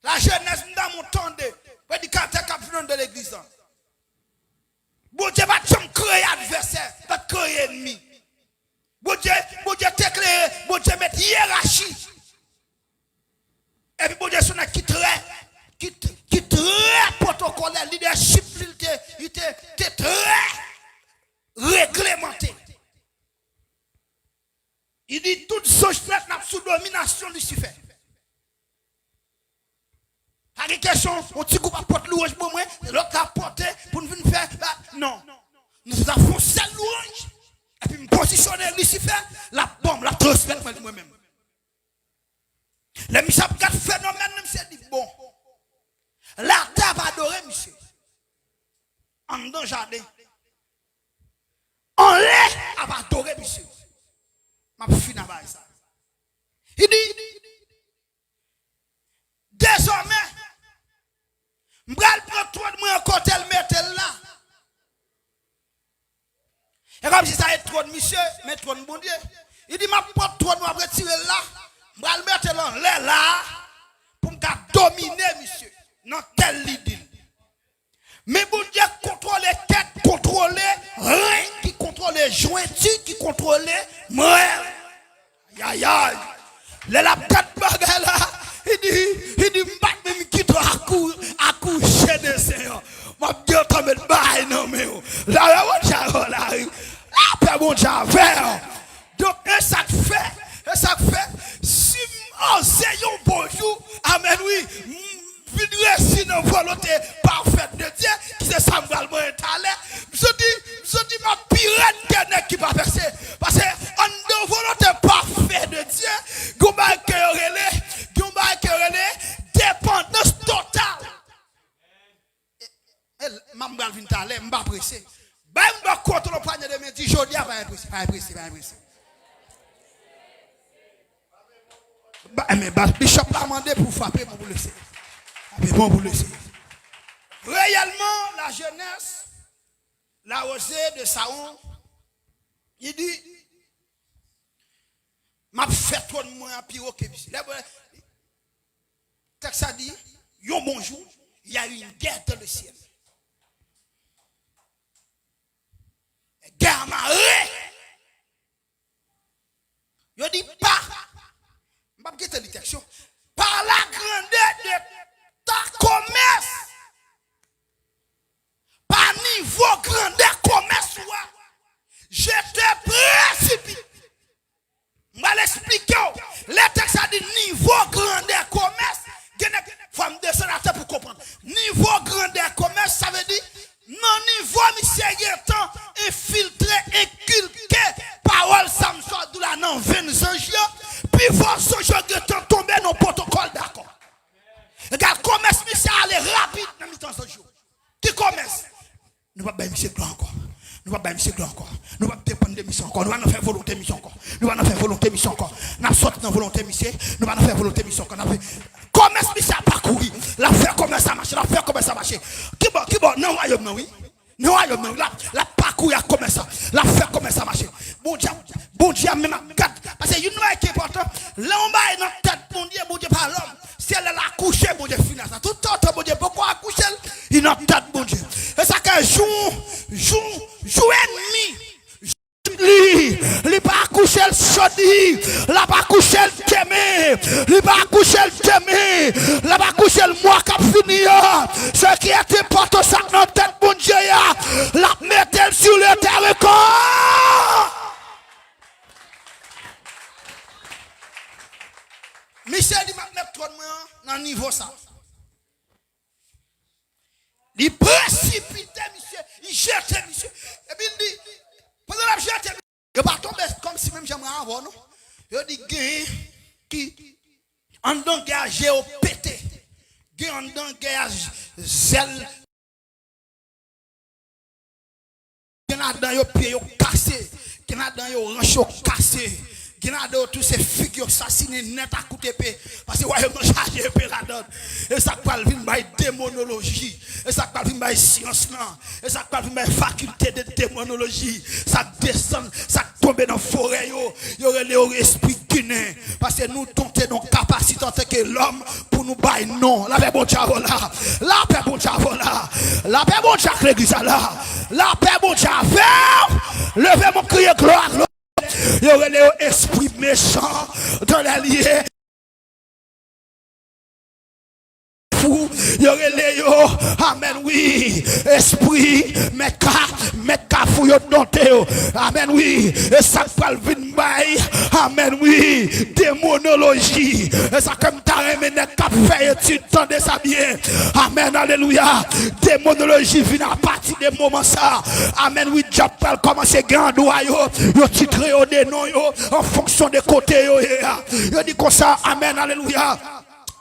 Lajenès, m ta renmen w tande predikatè k ap vin anndan legliz lan. Bondye pa t janm kreye advèsè, pa t kreye ènmi. Bondye, Bondye te kreye, Bondye met yerachi. Epi Bondye se yon nèg ki trè, ki, ki trè pwotokolè, lidèchip li, li te, li te, te trè reglemante. Li di tout zanj nèt n ap sou dominasyon Lisifè. Pa gen kesyon, yon ti gwoup ap pote lwanj ban mwen, lòt la ap pote pou n vin fè, non. Nou ta fè yon sèl lwanj, epi m pozisyone Lisifè, l ap ban m, l ap transmèt mwen li mwen menm. Lè misye ap gad fenomèn nan, misye di, bon, latè ap adore misye. Anndan jaden. Anlè ap adore misye. M ap fini a bagay sa. Li di, dezòmè, m pral pran twòn mwen an kote l mete l la. E kòmsi sa e twòn misye, men twòn Bondye. Li di, m ap pran twòn mwen, m ap retire l la. M pral mete l anlè la a pou m ka domine misye nan tèl li di l. Men Bondye kontwole tèt, kontwole ren, ki kontwole jwenti, ki kontwole mwen. Ayayay. Lè l ap gad bagay la, li di, li di, m pa t menm kite w akou, akouche de sen an. M ap gentan met bagay nan men w. Lapè Bondye avè w, lari. Lapè Bondye avè w. Donk, e sa k fè, e sa k fè, si m oze yon bon jou, amèn wi, m vin resi nan volonte pafèt de Dye, ki se sa m pral manyen talè. M santi, m santi m ap pi rèd ke nèg ki pa pèse. Paske anndan volonte pafè de Dye, gen yon bagay ke yo rele, gen yon bagay ke yo rele depandans total. E, e, m ap pral vin talè, m pa prese. Bay moun bò kote w panye de men, di, jodi a, pa enprese, pa enprese, pa enprese. Ba, men ba, bishop la mande pou frape bon pou le Seyè. Frape bon pou le Seyè. Reyèlman, lajenès, la rosée de Saron, li di, m ap fè twòn mwen an pi wo ke misye. Lè, tèks la di, yon bon jou, il y a eu une guerre dans le ciel. Gè a mare. Yo di pa, m p ap kite li tèks yo. Par la grandeur de ta commerce, pa nivo grandè komès ou a, je te précipite. M pral esplike w. Lè tèks la di nivo grandè komès, gen nèg, fò m desann atè pou konprann. Nivo grandè komès, sa vle di, nan nivo misye gentan enfiltre, enkilke pawòl sa m sot di w la nan venn zanj yo, pifò zanj yo gentan tonbe nan pwotokòl dakò. Egal, komès misye ale rapid nan mitan zanj yo. Ki komès? Nou p ap bay misye glwa ankò. Nou p ap bay misye glwa ankò. Nou p ap depann de misye ankò. Nou pa nan fè volonte misye ankò. Nou pa nan fè volonte misye ankò. N ap sòti nan volonte misye. Nou pa nan fè volonte misye ankò. N ap fè, komès misye ap pakouri. L ap fè komès la mache. L ap fè komès la mache. Kibò, kibò? Nan wayòm nan, wi. Nan wayòm nan, wi. L ap, l ap pakouri ak komès la. L ap fè komès la mache. Bondye, Bondye a menm ap gad. Paske youn nan bagay ki enpòtan, lè yon bagay nan tèt Bondye, Bondye pa lòm. Se lè l akouche, Bondye fini ak sa. Toutotan Bondye poko akouche l, li nan tèt Bondye. E sa ke jou, jou, jou ènmi li, li pa akouche l jodi, l ap akouche l demen, li pa akouche l demen, l ap akouche l mwa k ap vini an. Ce qui est important, sa k nan tèt Bondye a, l ap mete l sou le teren kò. Misye di, "M ap met twòn mwen an nan nivo sa." Li presipite misye, li jete misye. Epi l di, pandan l ap jete misye, yo pa tonbe kòmsi menm jan mwen avè w, non. Yo di, gen ki anndan gè a je yo pete. Gen anndan gè a zèl. Gen ladan yo pye yo kase. Gen ladan yo ranch yo kase. Gen ladan yo tou se figi yo sasinen nèt ak kout epe. Paske wayòm nan chaje epe ladan l. E sa k pral vin bay demonoloji. E sa k pral vin bay syans lan. E sa k pral vin bay fakilte de demonoloji. Sa k desann, sa k tonbe nan forè yo. Yo rele yo espri ginen. Paske nou donte nan kapasite antanke lòm pou nou bay non. Lapè Bondye avè w la. Lapè Bondye avè w la. Lapè Bondye ak legliz la la. Lapè Bondye avè w. Leve men w, kriye glwa, glwa. Yo rele yo espri mechan. Tande lye. Fou. Yo rele yo, amèn, wi, espri mèt ka, mèt kafou yo donte yo. Amèn, wi. E sa k pral vin bay, amèn, wi, demonoloji. E sa ke m ta renmen nèg k ap fè etid tande sa byen. Amèn, alelouya. Demonoloji vin apati de moman sa. Amèn, wi, dyab pral kòmanse gen andwa yo, yo titre yo de non yo, an fonksyon de kote yo ye a. Yo di konsa, amèn, alelouya.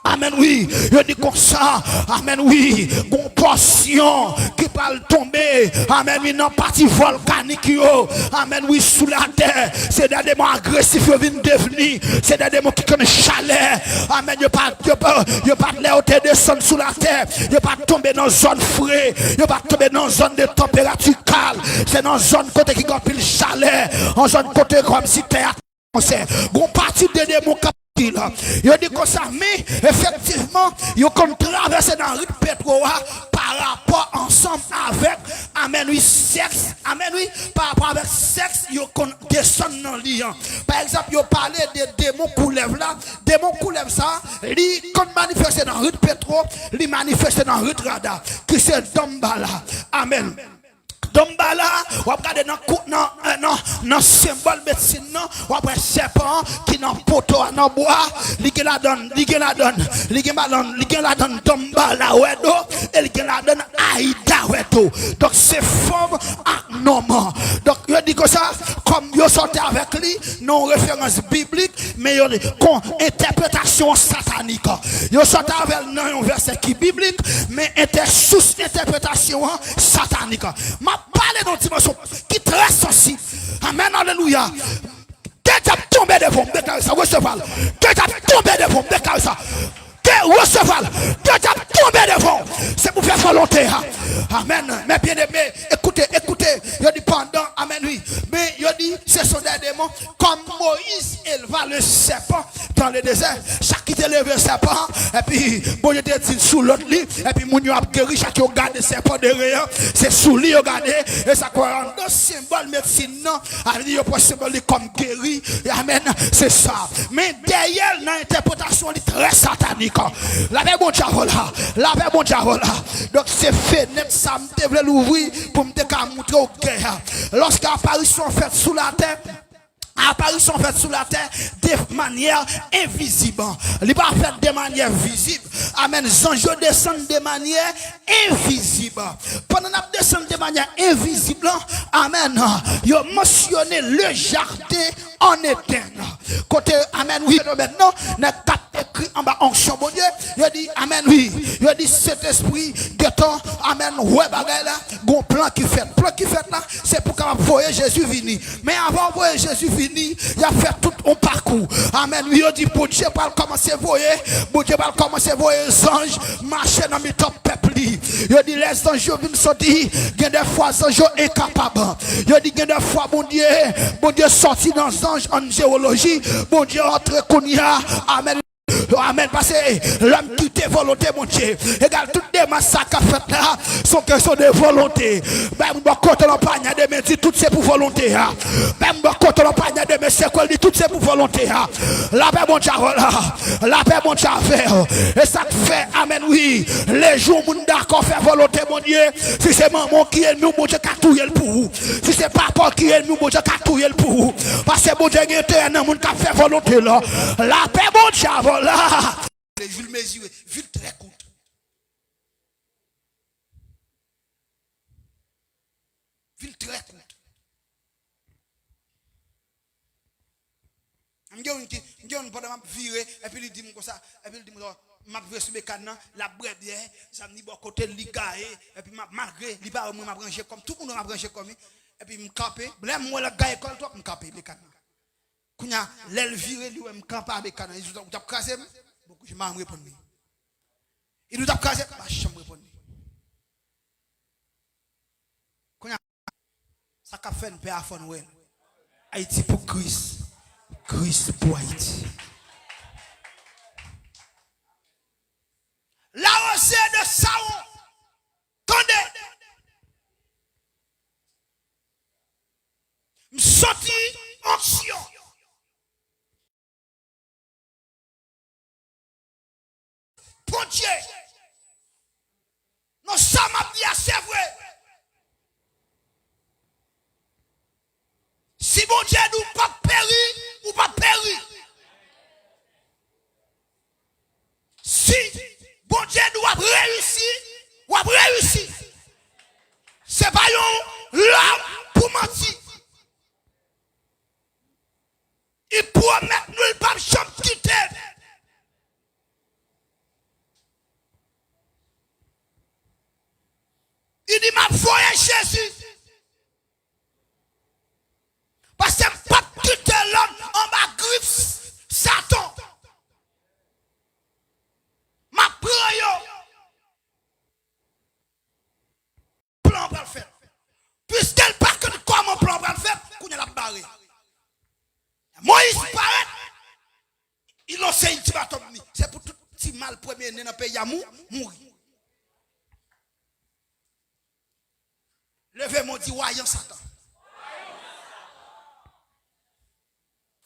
Amèn, wi. Yo di konsa, amèn, wi. Gon pòsyon ki pral tonbe, amèn, wi, nan pati vòlkanik yo, amèn, wi, sou latè. Se de demon agresif yo vin devni. Se de demon ki konn chalè. Amèn. Yo pa, yo pa, yo pa t lè yo te desann sou latè. Yo pa t tonbe nan zòn fre. Yo pa t tonbe nan zòn de tanperati kal. Se nan zòn kote ki gen anpil chalè. An zòn kote kòmsi tè a konsè. Gon pati de demon k ap di la. Yo di konsa, men efektivman, yo konn travèse nan rit petwo a pa rapò ansanm avèk, amèn, wi, sèks, amèn, wi, pa rapò avèk sèks, yo konn desann nan li an. Pa egzanp, yo pale de demon koulèv la. Demon koulèv sa, li konn manifeste nan rit petwo, li manifeste nan rit rada, ki se Danmbala. Amèn. Danmbala, w ap gade nan kou-, nan, nan, nan, nan senbòl medsin nan, w ap wè sèpan ki nan poto a, nan bwa, li gen ladann, li gen ladann, li gen ladann, li gen ladann Danmbala wèdo, e li gen ladann Ayida wèdo. Donk, se fanm ak nonm. Donk, yo di konsa, kòm yo sòti avèk li, nan yon referans biblik, men yo kon entèpretasyon satanik. Yo sòti avè l nan yon vèsè ki biblik, men entè-, sous entèpretasyon an satanik. M ap pale nan yon dimansyon ki trè sansib. Amèn, alelouya. Ke dyab tonbe devan w, m deklare sa, resevwa l. Ke dyab tonbe devan w, m deklare sa. Ke resevwa l. Ke dyab tonbe devan w. Se pou fè volonte a. Amèn. Mes bien-aimés, écoutez, écoutez. Yo di pandan, amèn, wi. Men yo di, Ce sont des démons. Comme Moïse éleva le serpent dans le désert. Chak ki te leve sèpan, epi Bondye te di l sou lòd li, epi moun yo ap geri, chak yo gade sèpan dèyè an, se sou li yo gade, e sa kwè anndan senbòl medsin nan, a di yo pran senbòl li kòm geri, amèn, se sa. Men dèyè l, nan entèpretasyon li trè satanik. Lapè Bondye avè w la, lapè Bondye avè w la. Donk se fenèt sa m te vle louvri pou m te ka montre w gè a. Lòske aparisyon fèt sou latè, Aparisyon fèt sou latè de manyè envizib. Li pa fèt de manyè vizib. Amèn. Zanj yo desann de manyè envizib. Pandan n ap desann de manyè envizib lan, amèn, yo mansyone le jardin en Éden. Kote, amèn, wi, fenomèn nan, nèg k ap ekri anba onksyon Bondye, yo di, amèn, wi, yo di, Sentespri, gentan, amèn, wè bagay la, gon plan ki fèt. Plan ki fèt la, se pou kapab voye Jezi vini. Men avan w voye Jezi vini, y ap fè tout yon pakou. Amèn. Wi, yo di Bondye pral kòmanse voye, Bondye pral kòmanse voye zanj mache nan mitan pèp li. Yo di lè zanj yo vin soti, gen de fwa zanj yo enkapab. Yo di gen de fwa Bondye, Bondye soti nan zanj an jewoloji, Bondye antre kounye a. Amèn. Amèn. Pase lòm kite volonte Bondye. Egal tout demach sa k ap fèt la, se yon kesyon de volonte. Bay moun bò kote w la, pa nya de men, di tout se pou volonte a. Bay moun bò kote w la, pa nya de men, sekwe l, di tout se pou volonte a. Lapè Bondye avè w la. Lapè Bondye avè w. E sa k fè, amèn, wi. Lejou moun dakò fè volonte Bondye, si se manman w ki ènmi w, Bondye ka touye l pou ou. Si se papa w ki ènmi w, Bondye ka touye l pou ou. Paske Bondye gen enterè nan moun k ap fè volonte l. Lapè Bondye avè w la. Vil mezire, vil trè kout. Vil trè kout. M gen youn ki, m gen youn pandan m ap vire, epi li di m konsa, epi li di m, m ap vire sou bekàn nan, l ap bwè byè, zam li bò kote l, li gaye, epi m ap, malgre li pa wè mwen, m ap ranje kò m, tout moun wè m ap ranje kò m, wi. Epi m kanpe, lè m wè l ap gaye kò l twòp, m kanpe bekàn nan. Kounye a, lè l vire, li wè m kanpe a bekàn nan, li di, "Ou t ap kraze m?" Bon, jan m reponn li. Li di, "Ou t ap kraze m?" M pa janm reponn li. Kounye a, sa k ap fè n pè a, fò n wè l. Ayiti pou Kris, Kris pou Ayiti. La rosée de Saron, tande. M santi onksyon. Bondye. Non, sa m ap di a, se vre. Si Bondye di w p ap peri, ou p ap peri. Si Bondye di w w ap reyisi, w ap reyisi. Se pa yon lòm pou manti. Li pwomèt nou, li p ap janm kite n. Li di, "M ap voye Jezi. Paske m p ap kite lòm anba grif Satan. M ap pran yo." Plan an pral fèt. Piske l pa konn kòman plan an pral fèt, kounye a l ap bare. Moyiz parèt, li lanse iltimatòm li. Se pou tout ti mal premye ne nan peyi a mou-, mouri. Leve men w, di, "Wayan Satan."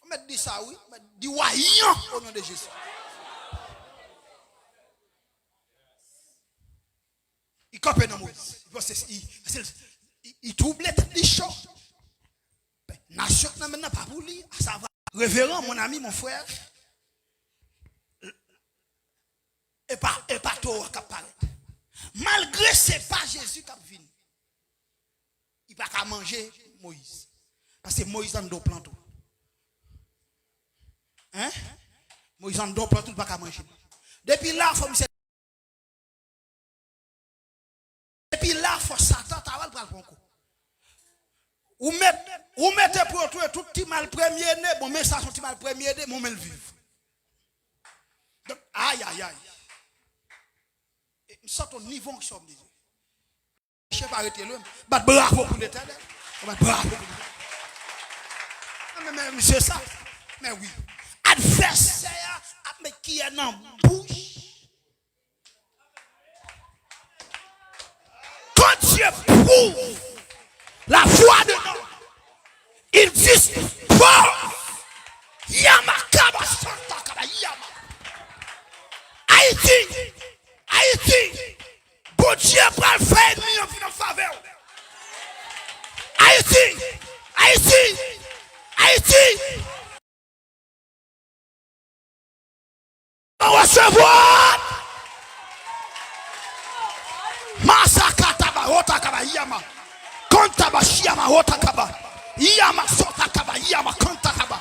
Ou mèt di sa, wi. Ou mèt di, "Wayan, o non de Jezi." Li kanpe nan Moyiz. Li panse, li, li, li twouble, tèt li cho. Nasyon nan men nan pa pou li. Sa va. Reveran, mon ami, mon frè. E pa, e pa towo k ap parèt. Malgre se pa Jezi k ap vini, li pa ka manje Moyiz. Paske Moyiz anndan yon plant tou. Hein? Moyiz anndan yon plant tou, li pa ka manje. Depi la, fò misye Epi la, fò Satan ta wè l pral pran kou. Ou met, ou mete pou yo touye tout ti mal premye ne. Bon, men sa se yon ti mal premye ne, bon, men l viv. Donk, ay, ay, ay. E, m santi yon nivo onksyon m bezwen. Chèf a rete lwen. Bat bravo pou Letènèl. Bat bravo pou Letènèl. Men, men, misye sa. Men wi. Advèsè a ap met kiyè nan bouch. Quand Dieu prouve la foi de l'homme, il dispose. Yama kaba santa kaba yama. Ayiti, Ayiti, Bondye pral fè ènmi an vin an favè w. Ayiti, Ayiti, Ayiti. Resevwa. Masakata ba, otakaba, yama. Kantaba, shiyama, otakaba. Yama, sotakaba, yama, kantakaba.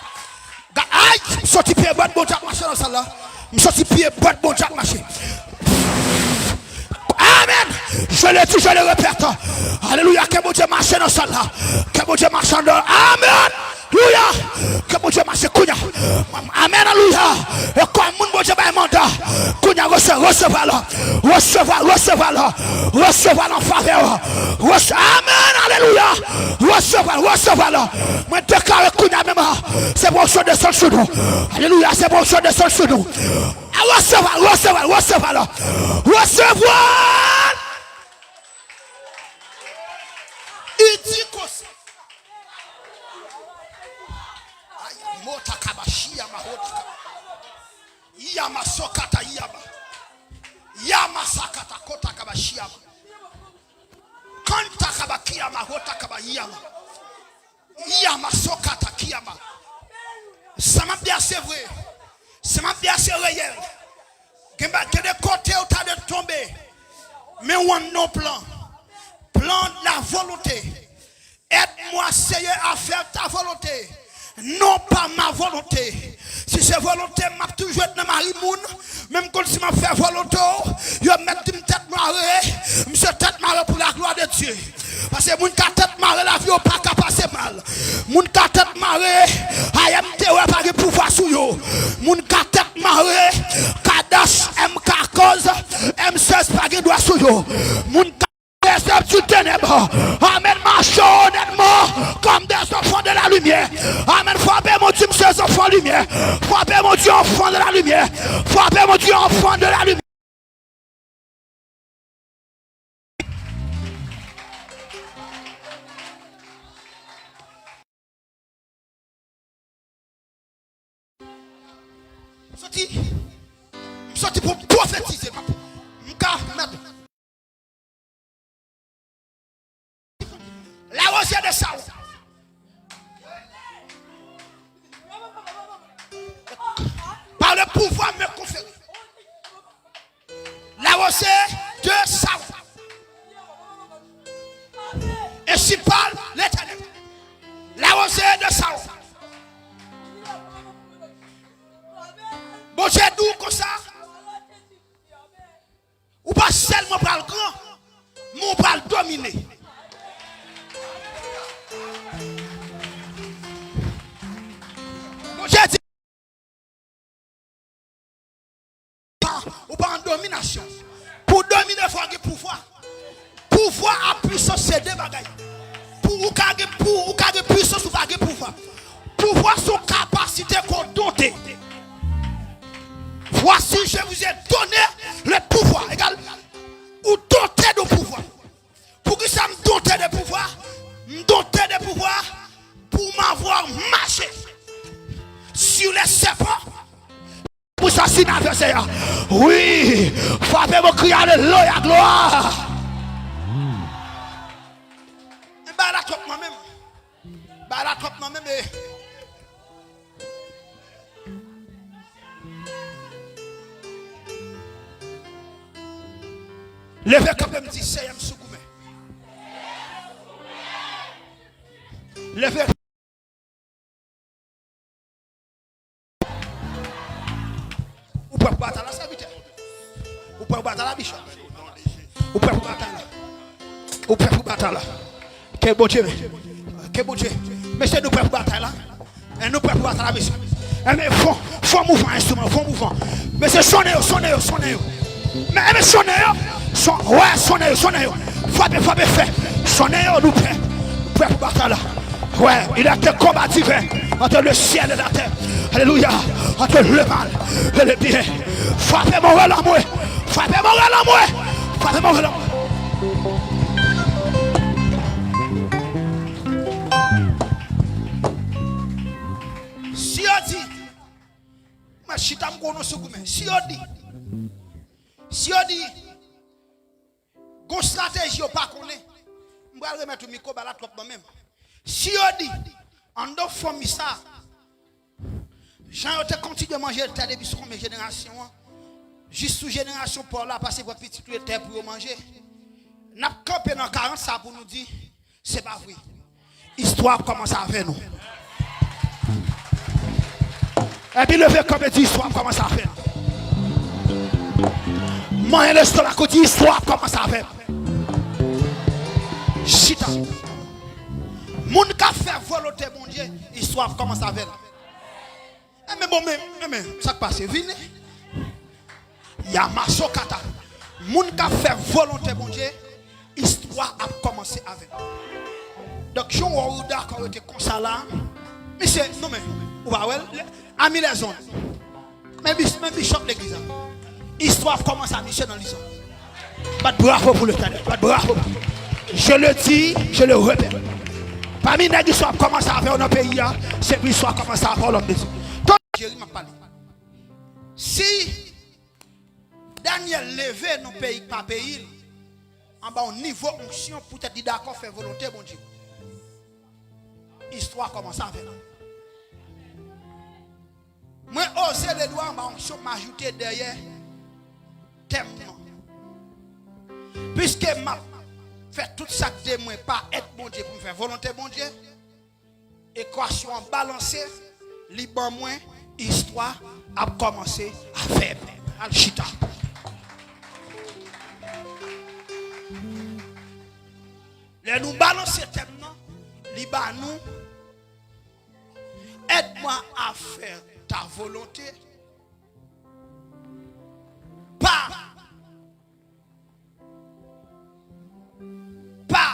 Ga-, ay, m soti pye bwèt Bondye ap mache nan sal la. M soti pye bwèt Bondye ap mache. Amen. Je le dis, je le répète. Alelouya. Ke Bondye mache nan sal la. Ke Bondye mache anndan. Amen. Alelouya. Ke Bondye mache kounya. Amen. Alelouya. E kòm moun Bondye bay manda. Kounya rese-, resevwa la. Resevwa, resevwa la. Resevwa la an favè. Rese-, amen. Alelouya. Resevwa, resevwa la. Mwen deklare kounya menm. Se pwomosyon desann sou nou. Alelouya. Se pwomosyon desann sou nou. A resevwa, resevwa, resevwa la. Resevwa. Li di konsa. Ay, mota kaba, shiyama, hota kaba. Yama sokata, yama. Yama sakata, kota kaba, shiyama. Kanta kaba, kiyama, hota kaba, yama. Yama sokata, kiyama. Sa m ap di a se vre. Sa m ap di a se reyèl. Gen ba-, gen de kote ou ta dwe tonbe. Men ou anndan yon plan. Plan de la volonté. Aide-moi, Seigneur, à faire ta volonté, non pas ma volonté. Si se volonte m, m ap toujou ret nan mari moun, men m konn si m ap fè volonte w, yo mèt di m tèt mare, m se tèt mare pou la glwa de Dye. Paske moun ka tèt mare, lavi yo pa ka pase mal. Moun ka tèt mare, ayè m te wè pa gen pouvwa sou yo. Moun ka tèt mare, Kadash, M K koz, M sèz pa gen dwa sou yo. Moun ka des œuvres du ténèbre. Amen. Marchons honnêtement comme des enfants de la lumière. Amen. Frape Bondye, m se zanfan limyè. Frape Bondye, enfant de la lumière. Frape Bondye, enfant de la lumière. Soti, m soti pou m pwofetize, m ap, m ka mèt. La rosée de Saron. Par le pouvoir me conféré. La rosée de Saron. Ainsi parle l'Éternel. La rosée de Saron. Bondye di w konsa. Ou pa sèlman pral gran, men ou pral domine. Bondye di, ou pa an dominasyon. Pou w domine, fò w gen pouvwa. Pouvwa ak pwisans se de bagay. Pou ou ka gen, pou ou ka gen pwisans, ou pa gen pouvwa. Pouvwa se yon kapasite ke w dote. Voici, je vous ai donné le pouvoir. Egal, ou dote de pouvwa. Poukisa m dote de pouvwa? M dote de pouvwa pour m'avoir marché sur les serpents. Pou sa si nan fè Seyè. Wi, frape bon kri alelouya, glwa. Men bagay la twòp nan men m. Bagay la twòp nan men m, e. Leve kanpe, m di, Seyè, m sou goumen. Leve. Ou prè pou batay la, sèvitè? Ou prè pou batay la, bishop? Ou prè pou batay la? Ou prè pou batay la? Ke Bondye, ke Bondye. Mesye, nou prè pou batay la? E nou prè pou batay la, mesye? Enben, fò, fò mouvman enstriman, fò mouvman. Mesye, sonnen yo, sonnen yo, sonnen yo. Men, enben, sonnen yo. Son, wè, sonnen yo, sonnen yo. Frape, frape fè. Sonnen yo, nou prè. Prè pou batay la. Ouais, il y a des combats divins entre le ciel et la terre. Alléluia. Entre le mal et le bien. Frape move lanmou. Frape move lanmou. Frape move lanmou. Si yo di, mwen chita m konnen sou goumen. Si yo di, si yo di, gon estrateji yo pa konnen. M pral remèt ou mikwo, ba la twòp nan men m. Si yo di, anndan fanmi sa, jan yo te kontinye manje tè depi sou konbyen jenerasyon an, jis sou jenerasyon pa w la, pase pran pitit ou e tè pou yo manje, n ap kanpe nan karant sa pou nou di, se pa vre. Istwa ap kòmanse avè nou. Epi leve kanpe di, istwa ap kòmanse avè m. Manyen lestomak ou di, istwa ap kòmanse avè m. Chita. Moun k ap fè volonte Bondye, istwa ap kòmanse avè l. Enben bon, men, enben, sa k pase? Vini. Yamaso kata. Moun k ap fè volonte Bondye, istwa ap kòmanse avè l. Donk, jan w wè w dakò rete konsa la, misye, non men, ou pa wè l, ami lèzonn. Men bis-, men bishop legliz la. Istwa ap kòmanse a misye nan lizon. Bat bravo pou Letènèl. Bat bravo. Je le dis, je le répète. Pami nèg istwa ap kòmanse avè w nan peyi a, se pou istwa kòmanse avè w lòt peyi. Jeri m ap pale. Si Danyèl leve nan peyi k pa peyi l, anba yon nivo onksyon poutèt li dakò fè volonte Bondye, istwa kòmanse avè l. Mwen oze ledwa anba onksyon m ajoute dèyè tèm nan. Piske m ap fè tout sa k de mwen pa èd Bondye pou m fè volonte Bondye, ekwasyon an balanse, li ban mwen istwa ap kòmanse avè m. Al chita. Lè nou balanse tèm nan, li ba nou, aide-moi à faire ta volonté. Pa, pa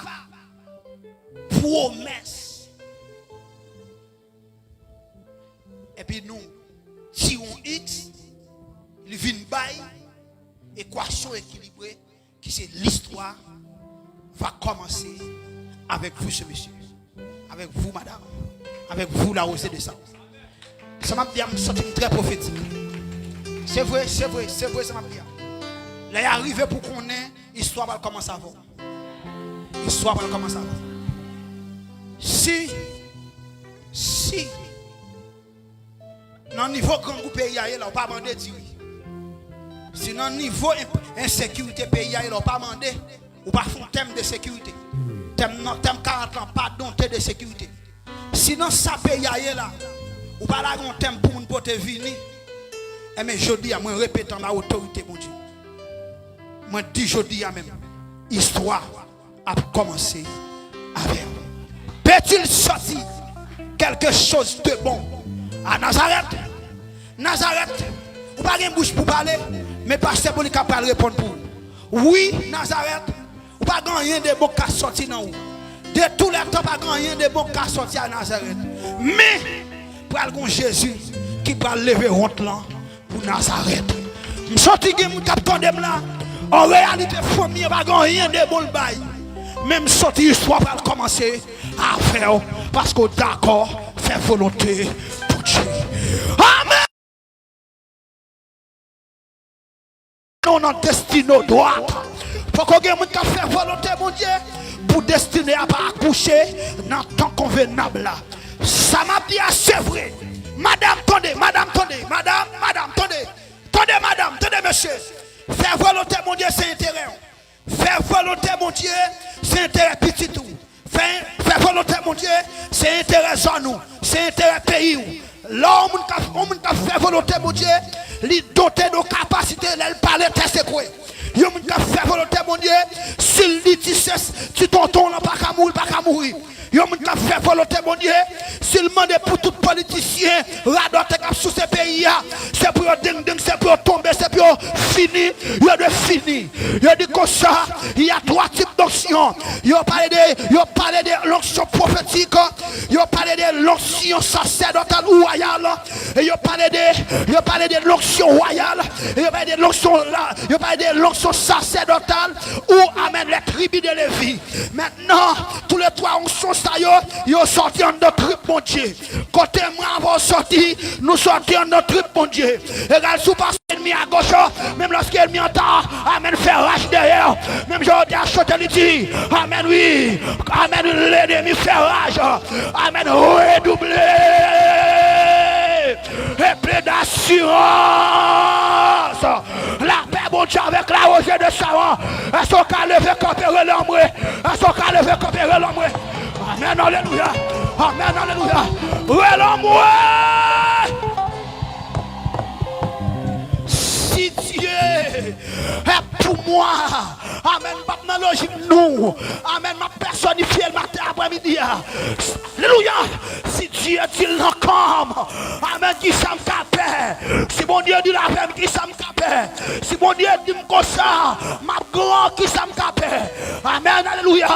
pwomès. Epi nou tire yon X, li vin bay ekwasyon ekilibre ki se l'histoire va commencer avec vous, ce monsieur. Avec vous, madame. Avec vous, la rosée de sang. Sa m ap di a, m santi m trè pwofetik. Se vre, se vre, se vre, sa m ap di a. Lè a rive pou konnen, istwa pral kòmanse avè w. Istwa pral kòmanse avè w. Si, si, nan nivo grangou peyi a ye la, ou pa mande diri. Si nan nivo en-, ensekirite peyi a ye la, ou pa mande, ou pa fè yon tèm de sekirite. Tèm nan, tèm karant lan pa donte de sekirite. Si nan sa peyi a ye la, ou pa lage yon tèm pou moun pote vini, enben jodi a, mwen repete anba otorite Bondye. Mwen di jodi a menm, istwa ap kòmanse avè w. Peut-il sortir quelque chose de bon à Nazareth? Nazareth, ou pa gen bouch pou pale, men pastè Polikap pral reponn pou ou. Wi, Nazareth, ou pa gen anyen de bon k ka sòti nan ou. De tou lè tan, pa gen anyen de bon k ka sòti a Nazareth. Men, pral gon Jezi ki pral leve wont lan pou Nazarèt. M santi gen moun k ap tande m la. An reyalite, fanmi an pa gen anyen de bon l bay. Men m santi istwa pral kòmanse avè w, paske w dakò fè volonte Bondye. Amèn! Nou nan destine w dwat. Poko gen moun k ap fè volonte Bondye pou destine a pa akouche nan tan konvenab la. Sa m ap di a, se vre. Madanm, tande, madanm, tande, madanm, madanm, tande. Tande, madanm, tande, mesye. Fè volonte Bondye, se enterè w. Fè volonte Bondye, se enterè pitit ou. Fè, fè volonte Bondye, se enterè zòn ou, se enterè peyi w. Lè yon moun k ap, yon moun k ap fè volonte Bondye, li dote de kapasite lè l pale tè sekwe. Yon moun k ap fè volonte Bondye, si l di ti sès, ti tonton w lan pa ka mouri, l pa ka mouri. Yon moun k ap fè volonte Bondye, si l mande pou tout politisyen radòtè k ap souse peyi a, se pou yo dengdeng, se pou yo tonbe, se pou yo fini, yo dwe fini. Yo di konsa, il y a trois types d'onction. Yo pale de, yo pale de l'onction prophétique, yo pale de l'onction sacerdotale ou royale, e yo pale de, yo pale de l'onction royale, e yo pale de l'onction la, yo pale de l'onction sacerdotale ou, amen, les tribus de Lévi. Maintenant, tou le twa onksyon sa yo, yo sòti anndan trip Bondye. Kote mwen avè w sòti, nou sòti anndan trip Bondye. Egal si w pase ènmi agoch, menm lòske ènmi an ta, amen, fè raj dèyè. Menm jan yo te chante li di, amen, wi, amen, wi, lènmi fè raj, amen, redouble. E plen dasirans. Lapè Bondye avèk lawoze de Saron. Èske w ka leve kanpe rele anmwe? Èske w ka leve kanpe rele anmwe? Amen, alelouya. Amen, alelouya. Rele anmwe. Si Dieu est pour moi, amen, m p ap nan lojik nou. Amen, m ap pèsonifye l maten aprèmidi a. Alelouya. Si Dieu dit l'encombre, amen, kisa m ka pè? Si Bondye di l avè m, kisa m ka pè? Si Bondye di m konsa, m ap gran, kisa m ka pè? Amen, alelouya.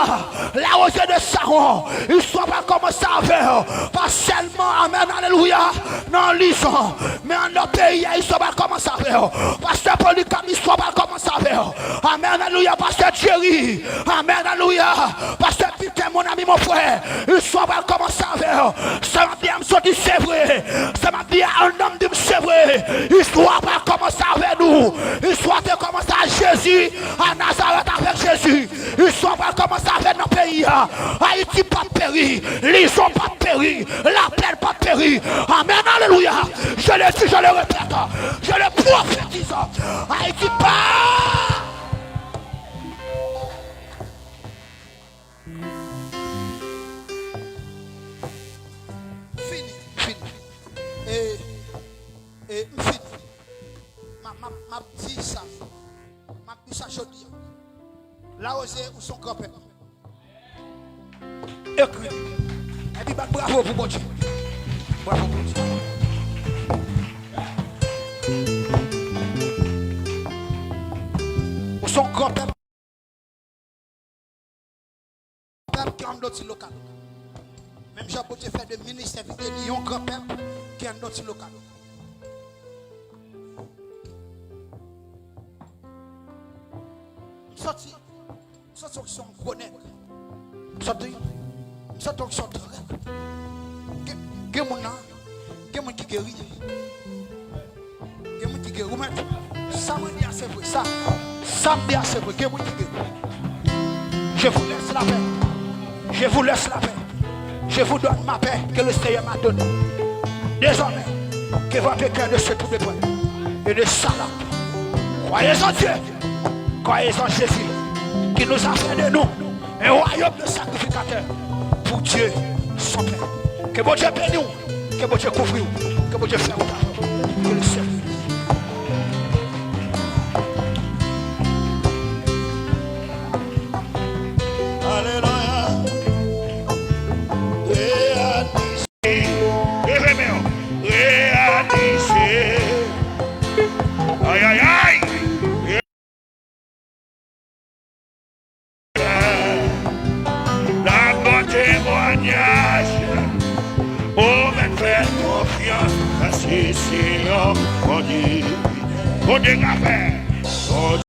Lawoze de Saron, istwa pral kòmanse avè w. Pa sèlman, amen, alelouya, nan Lizon, men anndan peyi a, istwa pral kòmanse avè w. Pastè Polikap, istwa pral kòmanse avè w. Amen, alelouya, pastè Jerry. Amen, alelouya. Pastè Peter, mon ami, mon frè, istwa pral kòmanse avè w. Sa m ap di a, m soti, se vre. Sa m ap di a, anndan m di m, se vre. Istwa pral kòmanse avè nou. Istwa te kòmanse a Jezi, a Nazarèt, avèk Jezi. Istwa pral kòmanse avè nan peyi a. Ayiti p ap peri. Lizon p ap peri. Laplèn p ap peri. Amen, alelouya. Je le dis, je le répète. Je le prophétise. Ayiti pa. Fini, fini. E, e, m fini. M ap, m ap, m ap di sa. M ap di sa jodi a. Larose, ou se yon granpè. Ekri. Epi bat bravo pou Bondye. Bravo pou Bondye. Ou se yon granpè. Pèp ki anndan ti lokal. Menm jan Bondye fè de minis sèvitè li, yon granpè ki anndan ti lokal. M santi, m santi w se yon gwo nèg. M santi, m santi w se yon trèt. Gen, gen moun nan, gen moun ki geri. Gen moun ki gen remèd. Sa mwen di a se vre. Sa, sa m di a se vre. Gen moun ki gen. Je vous laisse la paix. Je vous laisse la paix. Je vous donne ma paix que le Seigneur m'a donnée. Désormais, que votre cœur ne se trouble point et ne s'alarme point. Croyez en Dieu. Croyez en Jésus qui nous a fait de nous un royaume de sacrificateurs pour Dieu son Père. Ke Bondye beni w, ke Bondye kouvri w, ke Bondye fè wout avè w. Ke le Seigneur. Alelouya. Reyalize. Leve men w. Reyalize. Ay, ay, ay. N ap ba w temwayaj. Ou mèt fè konfyans, paske se yon Bondye. Bondye ka fè.